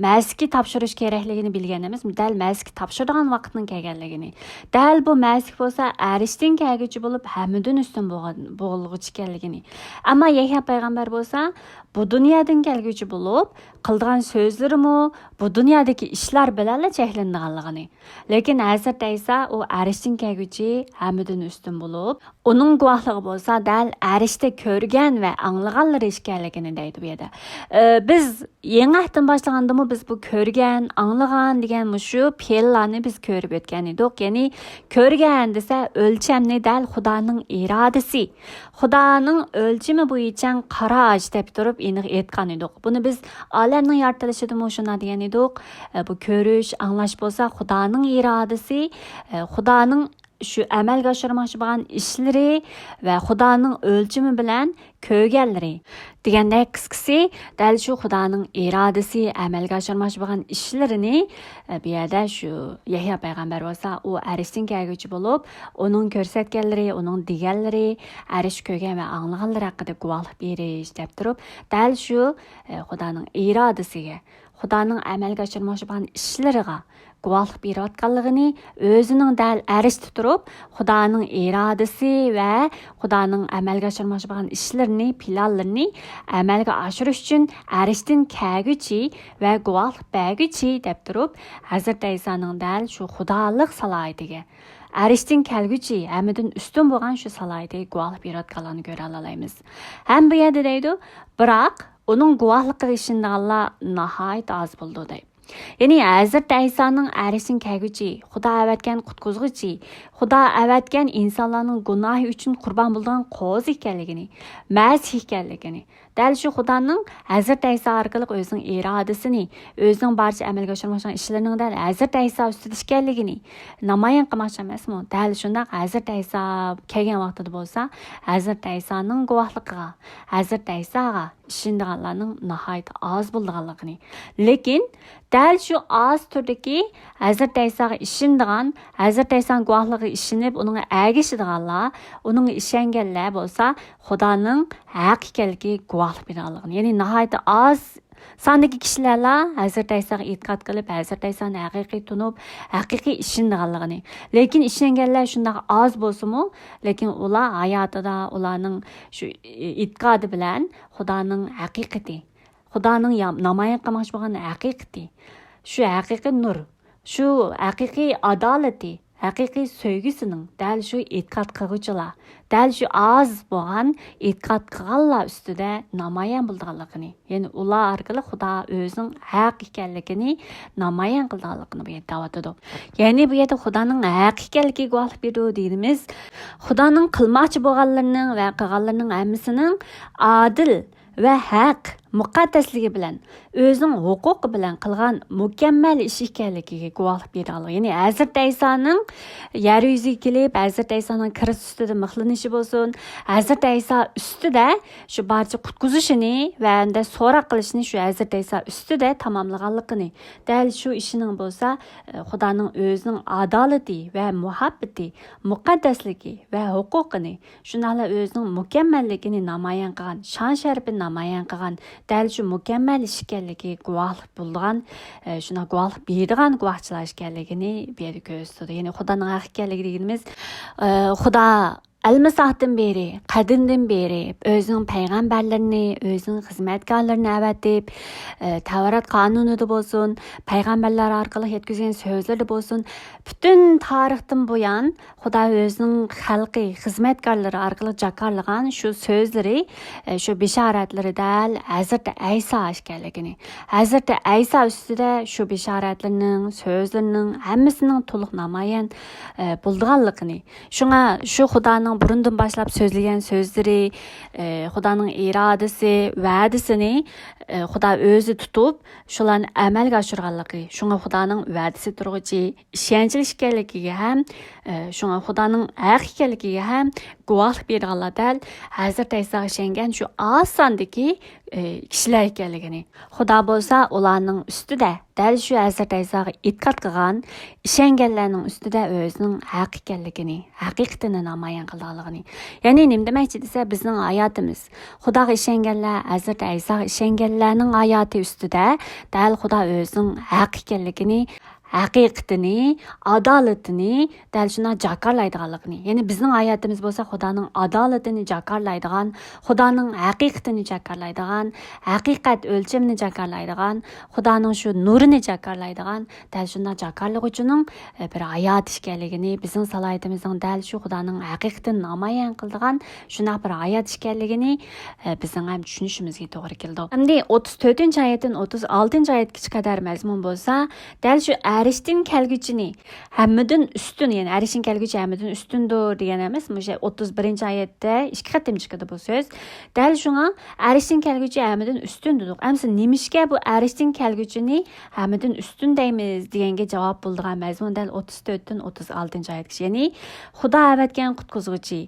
مەسىھكە تاپشۇرۇش كېرەكلىكىنى بىلگەن ئەمەسمۇ؟ دەل مەسىھكە تاپشۇرىدىغان ۋاقىتنىڭ كەلگەنلىكىنى. دەل بۇ مەسىھ بولسا ئەرشتىن كەلگۈچى بولۇپ، ھەممىدىن ئۈستۈن بولغان، بولغۇچى ئىكەنلىكىنى. ئەمما يەھيا پەيغەمبەر بولسا بۇ دۇنيادىن كەلگۈچى بولۇپ، قىلىدىغان سۆزلىرىمۇ بۇ دۇنيادىكى ئىشلار بىلەنلا چەكلىنىدىغانلىقىنى. لېكىن ھەزرىتى ئەيسا ئۇ ئەرشتىن كەلگۈچى، ھەممىدىن ئۈستۈن بولۇپ، ئۇنىڭ گۇۋاھلىقى بولسا دەل ئەرشتە كۆرگەن ۋە ئاڭلىغانلىرى ئىكەنلىكىنى دەيدۇ بۇ يەردە. ئى، بىز يېڭى ئەھدتىن باشلىغاندىمۇ بىز بۇ كۆرگەن، ئاڭلىغان دېگەن مۇشۇ پېئىللارنى بىز كۆرۈپ ئۆتكەن ئىدۇق. يەنى كۆرگەن دېسە ئۆلچەمنى دەل خۇدانىڭ ئىرادىسى، خۇدانىڭ ئۆلچىمى بويىچە قاراش دەپ تۇرۇپ ئېنىق ئېيتقان ئىدۇق. بۇنى بىز ئالەمنىڭ يارىتىلىشىدىمۇ شۇنداق دېگەن ئىدۇق. ئە، بۇ كۆرۈش، ئاڭلاش بولسا خۇدانىڭ ئىرادىسى، ئە، خۇدانىڭ شۇ ئەمەلگە ئاشۇرماقچى بولغان ئىشلىرى ۋە خۇدانىڭ ئۆلچىمى بىلەن كۆرگەنلىرى دېگەندەك قىسقىسى، دەل شۇ خۇدانىڭ ئىرادىسى، ئەمەلگە ئاشۇرماقچى بولغان ئىشلىرىنى، ئە، بۇ يەردە شۇ يەھيا پەيغەمبەر بولسا ئۇ ئەرشتىن كەلگۈچى بولۇپ، ئۇنىڭ كۆرسەتكەنلىرى، ئۇنىڭ دېگەنلىرى، ئەرش كۆرگەن ۋە ئاڭلىغانلىرى ھەققىدە گۇۋاھلىق بېرىش دەپ تۇرۇپ، دەل شۇ، ئە، خۇدانىڭ ئىرادىسىگە، خۇدانىڭ ئەمەلگە ئاشۇرماقچى بولغان ئىشلىرىغا گۇۋاھلىق بېرىۋاتقانلىقىنى، ئۆزىنىڭ دەل ئەرشتە تۇرۇپ، خۇدانىڭ ئىرادىسى ۋە خۇدانىڭ ئەمەلگە ئاشۇرماقچى بولغان ئىشلىرىنى، پىلانلىرىنى ئەمەلگە ئاشۇرۇش ئۈچۈن ئەرشتىن كەلگۈچى ۋە گۇۋاھلىق بەرگۈچى دەپ تۇرۇپ، ھەزرىتى ئەيسانىڭ دەل شۇ خۇدالىق سالاھىيىتىگە، ئەرشتىن كەلگۈچى، ھەممىدىن ئۈستۈن بولغان شۇ سالاھىيىتىگە گۇۋاھلىق بېرىۋاتقانلىقىنى كۆرەلەيمىز. ھەم بۇ يەردە دەيدۇ، بىراق ئۇنىڭ گۇۋاھلىقىغا ئىشىنىدىغانلار ناھايىتى ئاز بولىدۇ، دەيدۇ. يەنى ھەزرىتى ئەيسانىڭ ئەرشتىن كەلگۈچى، خۇدا ئەۋەتكەن قۇتقۇزغۇچى، خۇدا ئەۋەتكەن ئىنسانلارنىڭ گۇناھى ئۈچۈن قۇربان بولىدىغان قوزا ئىكەنلىكىنى، مەسىھ ئىكەنلىكىنى، دەل شۇ خۇدانىڭ ھەزرىتى ئەيسا ئارقىلىق ئۆزىنىڭ ئىرادىسىنى، ئۆزىنىڭ بارچە ئەمەلگە ئاشۇرماقچى بولغان ئىشلىرىنىڭ دەل ھەزرىتى ئەيسا ئۈستىدە ئىكەنلىكىنى نامايان قىلماقچى ئەمەسمۇ؟ دەل شۇنداق ھەزرىتى ئەيسا كەلگەن ۋاقتىدا بولسا، ھەزرىتى ئەيسانىڭ گۇۋاھلىقىغا، ھەزرىتى ئەيساغا ئىشىنىدىغانلارنىڭ ناھايىتى ئاز بولىدىغانلىقىنى، لېكىن دەل شۇ ئاز تۈردىكى ھەزرىتى ئەيساغا ئىشىنىدىغان، ھەزرىتى ئەيسانىڭ گۇۋاھلىقىغا ئىشىنىپ، ئۇنىڭغا ئەگىشىدىغانلار، ئۇنىڭغا ئىشەنگەنلەر بولسا خۇدانىڭ ھەق ئىكەنلىكىگە گۇۋاھلىق بېرىدىغانلىقىنى. يەنى ناھايىتى ئاز ساندىكى كىشىلەرلا ھەزرىتى ئەيساغا ئېتىقاد قىلىپ، ھەزرىتى ئەيسانى ھەقىقىي تونۇپ، ھەقىقىي ئىشىنىدىغانلىقىنى. لېكىن ئىشەنگەنلەر شۇنداق ئاز بولسىمۇ، لېكىن ئۇلار ھاياتىدا ئۇلارنىڭ شۇ ئېتىقادى بىلەن خۇدانىڭ ھەقىقىتى، خۇدانىڭ يا-، نامايان قىلماقچى بولغان ھەقىقىتى، شۇ ھەقىقىي نۇر، شۇ ھەقىقىي ئادالىتى، ھەقىقىي سۆيگۈسىنىڭ دەل شۇ ئېتىقاد قىلغۇچىلار، دەل شۇ ئاز بولغان ئېتىقاد قىلغانلار ئۈستىدە نامايان بولىدىغانلىقىنى، يەنى ئۇلار ئارقىلىق خۇدا ئۆزىنىڭ ھەق ئىكەنلىكىنى نامايان قىلىدىغانلىقىنى بۇ يەردە دەۋاتىدۇ. يەنى بۇ يەردە خۇدانىڭ ھەق ئىكەنلىكىگە گۇۋاھلىق بېرىدۇ دېگىنىمىز، خۇدانىڭ قىلماقچى بولغانلىرىنىڭ ۋە قىلغانلىرىنىڭ ھەممىسىنىڭ ئادىل ۋە ھەق، مۇقەددەسلىكى بىلەن، ئۆزىنىڭ ھوقۇقى بىلەن قىلغان مۇكەممەل ئىش ئىكەنلىكىگە گۇۋاھلىق بېرىدىغانلىقى. يەنى ھەزرىتى ئەيسانىڭ يەر يۈزىگە كېلىپ، ھەزرىتى ئەيسانىڭ كىرىست ئۈستىدە مىخلىنىشى بولسۇن، ھەزرىتى ئەيسا ئۈستىدە شۇ بارچە قۇتقۇزۇشىنى ۋە ئەمدى سوراق قىلىشىنى شۇ ھەزرىتى ئەيسا ئۈستىدە تاماملىغانلىقىنى، دەل شۇ ئىشىنىڭ بولسا، ئە، خۇدانىڭ ئۆزىنىڭ ئادالىتى ۋە مۇھەببىتى، مۇقەددەسلىكى ۋە ھوقۇقىنى، شۇنداقلا ئۆزىنىڭ مۇكەممەللىكىنى نامايان قىلغان، شان-شەرىپىنى نامايان قىلغان، دەل شۇ مۇكەممەل ئىش ئىكەنلىكىگە گۇۋاھلىق بولىدىغان، ئە، شۇنداق گۇۋاھلىق بېرىدىغان گۇۋاھچىلار ئىكەنلىكىنى بۇ يەردە كۆرسىتىدۇ. يەنى خۇدانىڭ ھەق ئىكەنلىكى دېگىنىمىز، ئە، خۇدا ئەلمىساقتىن بېرى، قەدىمدىن بېرى ئۆزىنىڭ پەيغەمبەرلىرىنى، ئۆزىنىڭ خىزمەتكارلىرىنى ئەۋەتىپ، ئە، تەۋرات قانۇنىدا بولسۇن، پەيغەمبەرلەر ئارقىلىق يەتكۈزگەن سۆزلىرىدە بولسۇن، پۈتۈن تارىختىن بۇيان خۇدا ئۆزىنىڭ خەلقى، خىزمەتكارلىرى ئارقىلىق جاكارلىغان شۇ سۆزلىرى، ئە، شۇ بېشارەتلىرى دەل ھەزرىتى ئەيسا ئىكەنلىكىنى، ھەزرىتى ئەيسا ئۈستىدە شۇ بېشارەتلىرىنىڭ، سۆزلىرىنىڭ ھەممىسىنىڭ تولۇق نامايان، ئە، بولىدىغانلقىنى، شۇڭا شۇ خۇدانىڭ بۇرۇندىن باشلاپ سۆزلىگەن سۆزلىرى، ئە، خۇدانىڭ ئىرادىسى، ۋەدىسىنى، ئە، خۇدا ئۆزى تۇتۇپ، شۇلارنى ئەمەلگە ئاشۇرغانلىقى، شۇڭا خۇدانىڭ ۋەدىسى تۇرغۇچى، ئىشەنچلىك ئىكەنلىكىگە ھەم، ئە، شۇڭا خۇدانىڭ ھەق ئىكەنلىكىگە ھەم گۇۋاھلىق بېرىدىغانلار دەل ھەزرىتى ئەيساغا ئىشەنگەن شۇ ئاز ساندىكى، ئە، كىشىلەر ئىكەنلىكىنى، خۇدا بولسا ئۇلارنىڭ ئۈستىدە دەل شۇ ھەزرىتى ئەيساغا ئېتىقاد قىلغان، ئىشەنگەنلەرنىڭ ئۈستىدە ئۆزىنىڭ ھەق ئىكەنلىكىنى، ھەقىقىتىنى نامايان قىلىدىغانلىقىنى. يەنى نېمە دېمەكچى دېسە، بىزنىڭ ھاياتىمىز، خۇداغا ئىشەنگەنلەر، ھەزرىتى ئەيساغا ئىشەنگەنلەرنىڭ ھاياتى ئۈستىدە دەل خۇدا ئۆزىنىڭ ھەق ئىكەنلىكىنى، ھەقىقىتىنى، ئادالىتىنى دەل شۇنداق جاكارلايدىغانلىقىنى. يەنى بىزنىڭ ھاياتىمىز بولسا خۇدانىڭ ئادالىتىنى جاكارلايدىغان، خۇدانىڭ ھەقىقىتىنى جاكارلايدىغان، ھەقىقەت ئۆلچىمىنى جاكارلايدىغان، خۇدانىڭ شۇ نۇرىنى جاكارلايدىغان، دەل شۇنداق جاكارلىغۇچىنىڭ، ئە، بىر ھاياتى ئىكەنلىكىنى، بىزنىڭ سالاھىيىتىمىزنىڭ دەل شۇ خۇدانىڭ ھەقىقىتىنى نامايان قىلىدىغان شۇنداق بىر ھايات ئىكەنلىكىنى، ئە، بىزنىڭ ھەم چۈشىنىشىمىزگە توغرا كېلىدۇ. ئەمدى ئوتتۇز تۆتىنچى ئايەتتىن ئوتتۇز ئالتىنچى ئايەتكىچە قەدەر مەزمۇن بولسا، دەل شۇ ئەرشتىن كەلگۈچىنى ھەممىدىن ئۈستۈن، يەنى ئەرشتىن كەلگۈچى ھەممىدىن ئۈستۈندۇر دېگەن ئەمەس، مۇشۇ ئوتتۇز بىرىنچى ئايەتتە ئىككى قېتىم چىقىدۇ بۇ سۆز. دەل شۇڭا ئەرشتىن كەلگۈچى ھەممىدىن ئۈستۈن دېدۇق. ئەمىسە نېمىشقا بۇ ئەرشتىن كەلگۈچىنى ھەممىدىن ئۈستۈن دەيمىز دېگەنگە جاۋاب بولىدىغان مەزمۇن دەل ئوتتۇز تۆتتىن ئوتتۇز ئالتىنچى ئايەتكىچە. يەنى خۇدا ئەۋەتكەن قۇتقۇزغۇچى،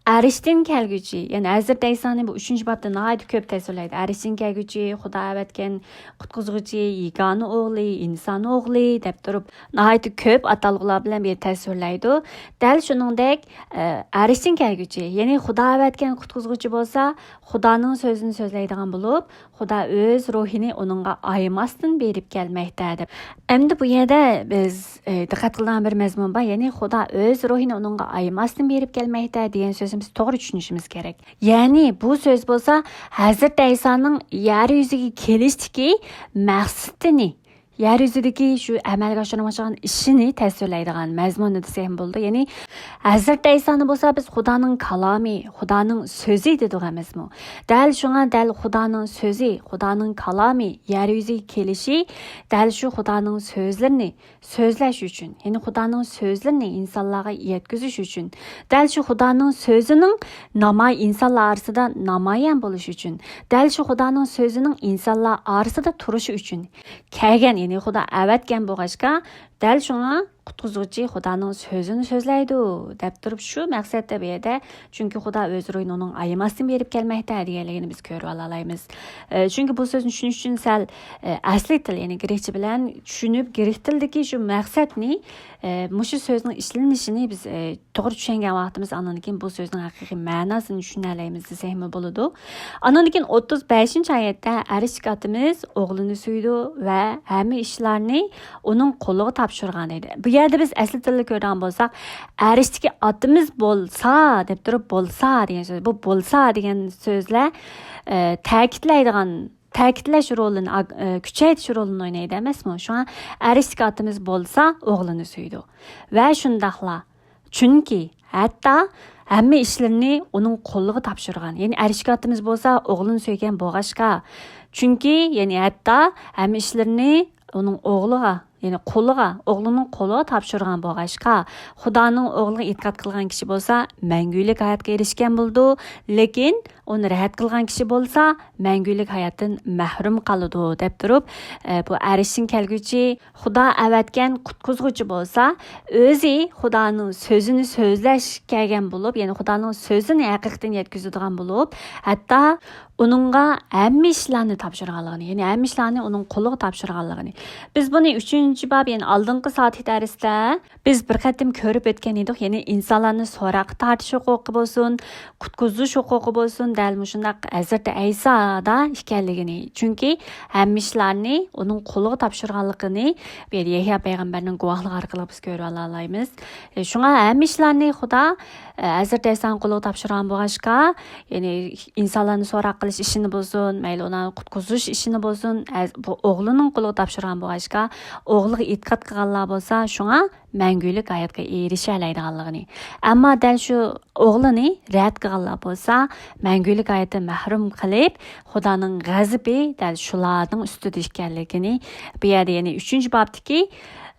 ئەرشتىن كەلگۈچى، يەنى ھەزرىتى ئەيسانى بۇ ئۈچىنچى بابتا ناھايىتى كۆپ تەسۋىرلەيدۇ. ئەرشتىن كەلگۈچى، خۇدا ئەۋەتكەن قۇتقۇزغۇچى، يېگانە ئوغلى، ئىنسان ئوغلى دەپ تۇرۇپ ناھايىتى كۆپ ئاتالغۇلار بىلەن بۇ يەردە تەسۋىرلەيدۇ. دەل شۇنىڭدەك، ئە، ئەرشتىن كەلگۈچى، يەنى خۇدا ئەۋەتكەن قۇتقۇزغۇچى بولسا خۇدانىڭ سۆزىنى سۆزلەيدىغان بولۇپ، خۇدا ئۆز روھىنى ئۇنىڭغا ئايىماستىن بېرىپ كەلمەكتە دەپ. ئەمدى بۇ يەردە بىز، ئە، دىققەت قىلىدىغان بىر مەزمۇن بار، يەنى خۇدا ئۆز روھىنى ئۇنىڭغا ئايىماستىن بېرىپ كەلمەكتە دېگەن سۆزنى بىز توغرا چۈشىنىشىمىز كېرەك. يەنى بۇ سۆز بولسا ھەزرىتى ئەيسانىڭ يەر يۈزىگە كېلىشتىكى مەقسىتىنى، يەر يۈزىدىكى شۇ ئەمەلگە ئاشۇرماقچى بولغان ئىشىنى تەسۋىرلەيدىغان مەزمۇنى دېسەكمۇ بولىدۇ. يەنى ھەزرىتى ئەيسانى بولسا بىز خۇدانىڭ كالامى، خۇدانىڭ سۆزى دېدۇق ئەمەسمۇ؟ دەل شۇڭا دەل خۇدانىڭ سۆزى، خۇدانىڭ كالامى يەر يۈزىگە كېلىشى دەل شۇ خۇدانىڭ سۆزلىرىنى سۆزلەش ئۈچۈن، يەنى خۇدانىڭ سۆزلىرىنى ئىنسانلارغا يەتكۈزۈش ئۈچۈن، دەل شۇ خۇدانىڭ سۆزىنىڭ ناماي-، ئىنسانلار ئارىسىدا نامايان بولۇشى ئۈچۈن، دەل شۇ خۇدانىڭ سۆزىنىڭ ئىنسانلار ئارىسىدا تۇرۇشى ئۈچۈن كەلگەن، يەنى خۇدا ئەۋەتكەن بولغاچقا، دەل شۇڭا قۇتقۇزغۇچى خۇدانىڭ سۆزىنى سۆزلەيدۇ دەپ تۇرۇپ شۇ مەقسەتتە بۇ يەردە، چۈنكى خۇدا ئۆز روھىنى ئۇنىڭ ئايىماستىن بېرىپ كەلمەكتە دېگەنلىكىنى بىز كۆرۈۋالالايمىز. ئە، چۈنكى بۇ سۆزنى چۈشىنىش ئۈچۈن سەل، ئە، ئەسلى تىل، يەنى گرېكچە بىلەن چۈشىنىپ، گرېك تىلىدىكى شۇ مەقسەتنى، ئە، مۇشۇ سۆزنىڭ ئىشلىنىشىنى بىز، ئە، توغرا چۈشەنگەن ۋاقتىمىز ئاندىن كېيىن بۇ سۆزنىڭ ھەقىقىي مەناسىنى چۈشىنەلەيمىز دېسەكمۇ بولىدۇ. ئاندىن كېيىن ئوتتۇز بەشىنچى ئايەتتە ئەرشتىكى ئاتىمىز ئوغلىنى سۆيىدۇ ۋە ھەممە ئىشلارنى ئۇنىڭ قولىغا تاپشۇرغان دەيدۇ. بۇ يەردە بىز ئەسلى تىلدا كۆرىدىغان بولساق، ئەرشتىكى ئاتىمىز بولسا دەپ تۇرۇپ، بولسا دېگەن سۆز. بۇ بولسا دېگەن سۆزلەر، ئە، تەكىتلەيدىغان تەكىتلەش رولىنى، ئاگ-، ئە، كۈچەيتىش رولىنى ئوينايدۇ ئەمەسمۇ؟ شۇڭا ئەر ئىشتىكى ئاتىمىز بولسا ئوغلىنى سۆيىدۇ. ۋە شۇنداقلا، چۈنكى ھەتتا ھەممە ئىشلىرىنى ئۇنىڭ قولىغا تاپشۇرغان. يەنى ئەر ئىشتىكى ئاتىمىز بولسا ئوغلىنى سۆيگەن بولغاچقا، چۈنكى، يەنى ھەتتا ھەممە ئىشلىرىنى ئۇنىڭ ئوغلىغا، يەنى قولىغا، ئوغلىنىڭ قولىغا تاپشۇرغان بولغاچقا، خۇدانىڭ ئوغلىغا ئېتىقاد قىلغان كىشى بولسا مەڭگۈلۈك ھاياتقا ئېرىشكەن بولىدۇ. لېكىن ئۇنى رەت قىلغان كىشى بولسا مەڭگۈلۈك ھاياتتىن مەھرۇم قالىدۇ، دەپ تۇرۇپ، ئە، بۇ ئەرشتىن كەلگۈچى، خۇدا ئەۋەتكەن قۇتقۇزغۇچى بولسا ئۆزى خۇدانىڭ سۆزىنى سۆزلەش كەلگەن بولۇپ، يەنى خۇدانىڭ سۆزىنى ھەقىقەتەن يەتكۈزىدىغان بولۇپ، ھەتتا ئۇنىڭغا ھەممە ئىشلارنى تاپشۇرغانلىقىنى، يەنى ھەممە ئىشلارنى ئۇنىڭ قولىغا تاپشۇرغانلىقىنى. بىز بۇنى ئۈچىنچى باب، يەنى ئالدىنقى سائىتى دەرستە بىز بىر قېتىم كۆرۈپ ئۆتكەن ئىدۇق، يەنى ئىنسانلارنى سوراققا تارتىش ھوقۇقى بولسۇن، قۇتقۇزۇش ھوقۇقى بولسۇن، دەل مۇشۇنداق ھەزرىتى ئەيسادا ئىكەنلىكىنى، چۈنكى ھەممە ئىشلارنى ئۇنىڭ قولىغا تاپشۇرغانلىقىنى بۇ يەردە يەھيا پەيغەمبەرنىڭ گۇۋاھلىقى ئارقىلىق بىز كۆرۈۋالالايمىز. ئە، شۇڭا ھەممە ئىشلارنى خۇدا، ئە، ھەزرىتى ئەيسانىڭ قولىغا تاپشۇرغان بولغاچقا، يەنى ئىنسانلارنى سوراق قىلىش ئىشىنى بولسۇن، مەيلى ئۇلارنى قۇتقۇزۇش ئىشىنى بولسۇن، ئە، بۇ ئوغلىنىڭ قولىغا تاپشۇرغان بولغاچقا، ئوغلىغا ئېتىقاد قىلغانلار بولسا، شۇڭا مەڭگۈلۈك ھاياتقا ئېرىشەلەيدىغانلىقىنى. ئەمما دەل شۇ ئوغلىنى رەت قىلغانلار بولسا، مەڭگۈلۈك ھاياتتىن مەھرۇم قىلىپ، خۇدانىڭ غەزىپى دەل شۇلارنىڭ ئۈستىدە ئىكەنلىكىنى بۇ يەردە، يەنى ئۈچىنچى بابتىكى،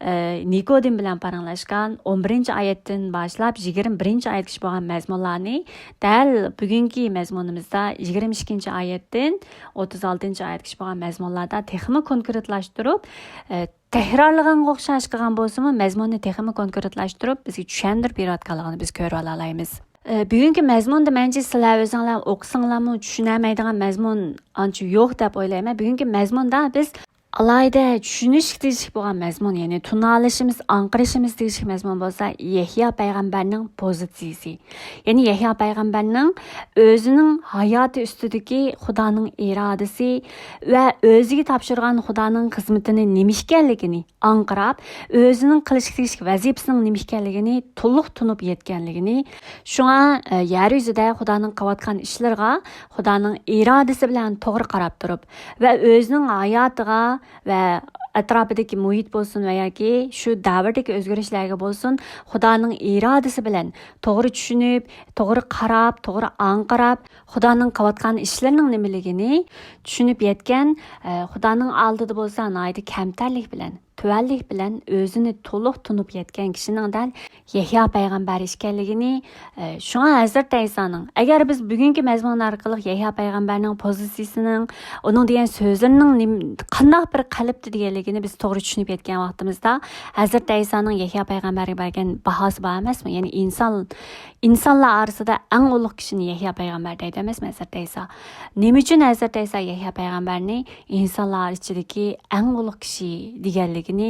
ئە، نىكودىم بىلەن پاراڭلاشقان ئون بىرىنچى ئايەتتىن باشلاپ يىگىرمە بىرىنچى ئايەتكىچە بولغان مەزمۇنلارنى دەل بۈگۈنكى مەزمۇنىمىزدا يىگىرمە ئىككىنچى ئايەتتىن ئوتتۇز ئالتىنچى ئايەتكىچە بولغان مەزمۇنلاردا تېخىمۇ كونكرېتلاشتۇرۇپ، ئە، تەكرارلىغانغا ئوخشاش قىلغان بولسىمۇ، مەزمۇننى تېخىمۇ كونكرېتلاشتۇرۇپ، بىزگە چۈشەندۈرۈپ بېرىۋاتقانلىقىنى بىز كۆرۈۋالالايمىز. ئە، بۈگۈنكى مەزمۇندا مەنچە سىلەر ئۆزۈڭلار ئوقۇساڭلارمۇ چۈشىنەلمەيدىغان مەزمۇن ئانچە يوق دەپ ئويلايمەن. بۈگۈنكى مەزمۇندا بىز ئالاھىدە چۈشىنىشكە تېگىشلىك بولغان مەزمۇن، يەنى تونۇۋېلىشىمىز، ئاڭقىرىشىمىز تېگىشلىك مەزمۇن بولسا يەھيا پەيغەمبەرنىڭ پوزىتسىيىسى. يەنى يەھيا پەيغەمبەرنىڭ ئۆزىنىڭ ھاياتى ئۈستىدىكى خۇدانىڭ ئىرادىسى ۋە ئۆزىگە تاپشۇرغان خۇدانىڭ خىزمىتىنى نېمە ئىكەنلىكىنى ئاڭقىراپ، ئۆزىنىڭ قىلىشقا تېگىشلىك ۋەزىپىسىنىڭ نېمە ئىكەنلىكىنى تولۇق تونۇپ يەتكەنلىكىنى، شۇڭا، ئە، يەر يۈزىدە خۇدانىڭ قىلىۋاتقان ئىشلىرىغا خۇدانىڭ ئىرادىسى بىلەن توغرا قاراپ تۇرۇپ ۋە ئۆزىنىڭ ھاياتىغا ۋە ئەتراپىدىكى مۇھىت بولسۇن ۋە ياكى شۇ دەۋردىكى ئۆزگىرىشلەرگە بولسۇن، خۇدانىڭ ئىرادىسى بىلەن توغرا چۈشىنىپ، توغرا قاراپ، توغرا ئاڭقىراپ، خۇدانىڭ قىلىۋاتقان ئىشلىرىنىڭ نېمىلىكىنى چۈشىنىپ يەتكەن، ئە، خۇدانىڭ ئالدىدا بولسا ناھايىتى كەمتەرلىك بىلەن، تۆۋەنلىك بىلەن ئۆزىنى تولۇق تونۇپ يەتكەن كىشىنىڭ دەل يەھيا پەيغەمبەر ئىكەنلىكىنى، ئە، شۇڭا ھەزرىتى ئەيسانىڭ، ئەگەر بىز بۈگۈنكى مەزمۇن ئارقىلىق يەھيا پەيغەمبەرنىڭ پوزىتسىيىسىنىڭ، ئۇنىڭ دېگەن سۆزلىرىنىڭ نېم-، قانداق بىر قەلبتە دېگەنلىكىنى بىز توغرا چۈشىنىپ يەتكەن ۋاقتىمىزدا، ھەزرىتى ئەيسانىڭ يەھيا پەيغەمبەرگە بەرگەن باھاسى بار ئەمەسمۇ؟ يەنى ئىنسان، ئىنسانلار ئارىسىدا ئەڭ ئۇلۇغ كىشىنى يەھيا پەيغەمبەر دەيدۇ ئەمەسمۇ ھەزرىتى ئەيسا؟ نېمە ئۈچۈن ھەزرىتى ئەيسا يەھيا پەيغەمبەرنى ئىنسانلار ئىچىدىكى ئەڭ ئۇلۇغ كىشى دېگەنلىكىنى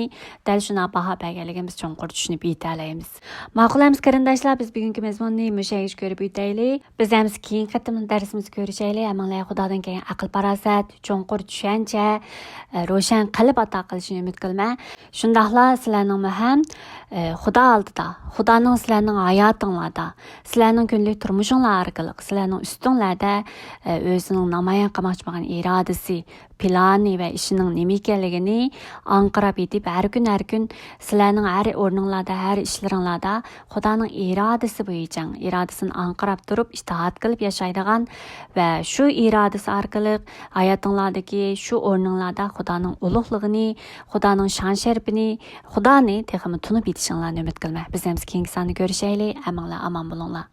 دەل شۇنداق باھا بەرگەنلىكىنى بىز چوڭقۇر چۈشىنىپ يېتەلەيمىز. ماقۇل ئەمىسە قېرىنداشلار، بىز بۈگۈنكى مەزمۇننى مۇشۇ يەرگىچە كۆرۈپ يېتەيلى. بىز ئەمىسە كېيىنكى قېتىم دەرسىمىزدە كۆرۈشەيلى. ھەممىڭلارغا خۇدادىن كەلگەن ئەقىل-پاراسەت، چوڭقۇر چۈشەنچە، ئە، روشەن قەلب ئاتا قىلىشىنى ئۈمىد قىلىمەن. شۇنداقلا سىلەرنىڭمۇ ھەم، ئە، خۇدا ئالدىدا، خۇدانىڭ سىلەرنىڭ ھاياتىڭلاردا، سىلەرنىڭ كۈندىلىك تۇرمۇشۇڭلار ئارقىلىق سىلەرنىڭ ئۈستۈڭلەردە، ئە، ئۆزىنىڭ نامايان قىلماقچى بولغان ئىرادىسى، پىلانى ۋە ئىشىنىڭ نېمە ئىكەنلىكىنى ئاڭقىراپ يېتىپ، ھەر كۈن، ھەر كۈن سىلەرنىڭ ھەر ئورنۇڭلاردا، ھەر ئىشلىرىڭلاردا خۇدانىڭ ئىرادىسى بويىچە، ئىرادىسىنى ئاڭقىراپ تۇرۇپ ئىتائەت قىلىپ ياشايدىغان ۋە شۇ ئىرادىسى ئارقىلىق ھاياتىڭلاردىكى شۇ ئورنۇڭلاردا خۇدانىڭ ئۇلۇغلۇقىنى، خۇدانىڭ شان-شەرىپىنى، خۇدانى تېخىمۇ تونۇپ يېتىشىڭلارنى ئۈمىد قىلىمەن. بىز ئەمىسە كېيىنكى ساندا كۆرۈشەيلى. ئەمىڭلار ئامان بولۇڭلار.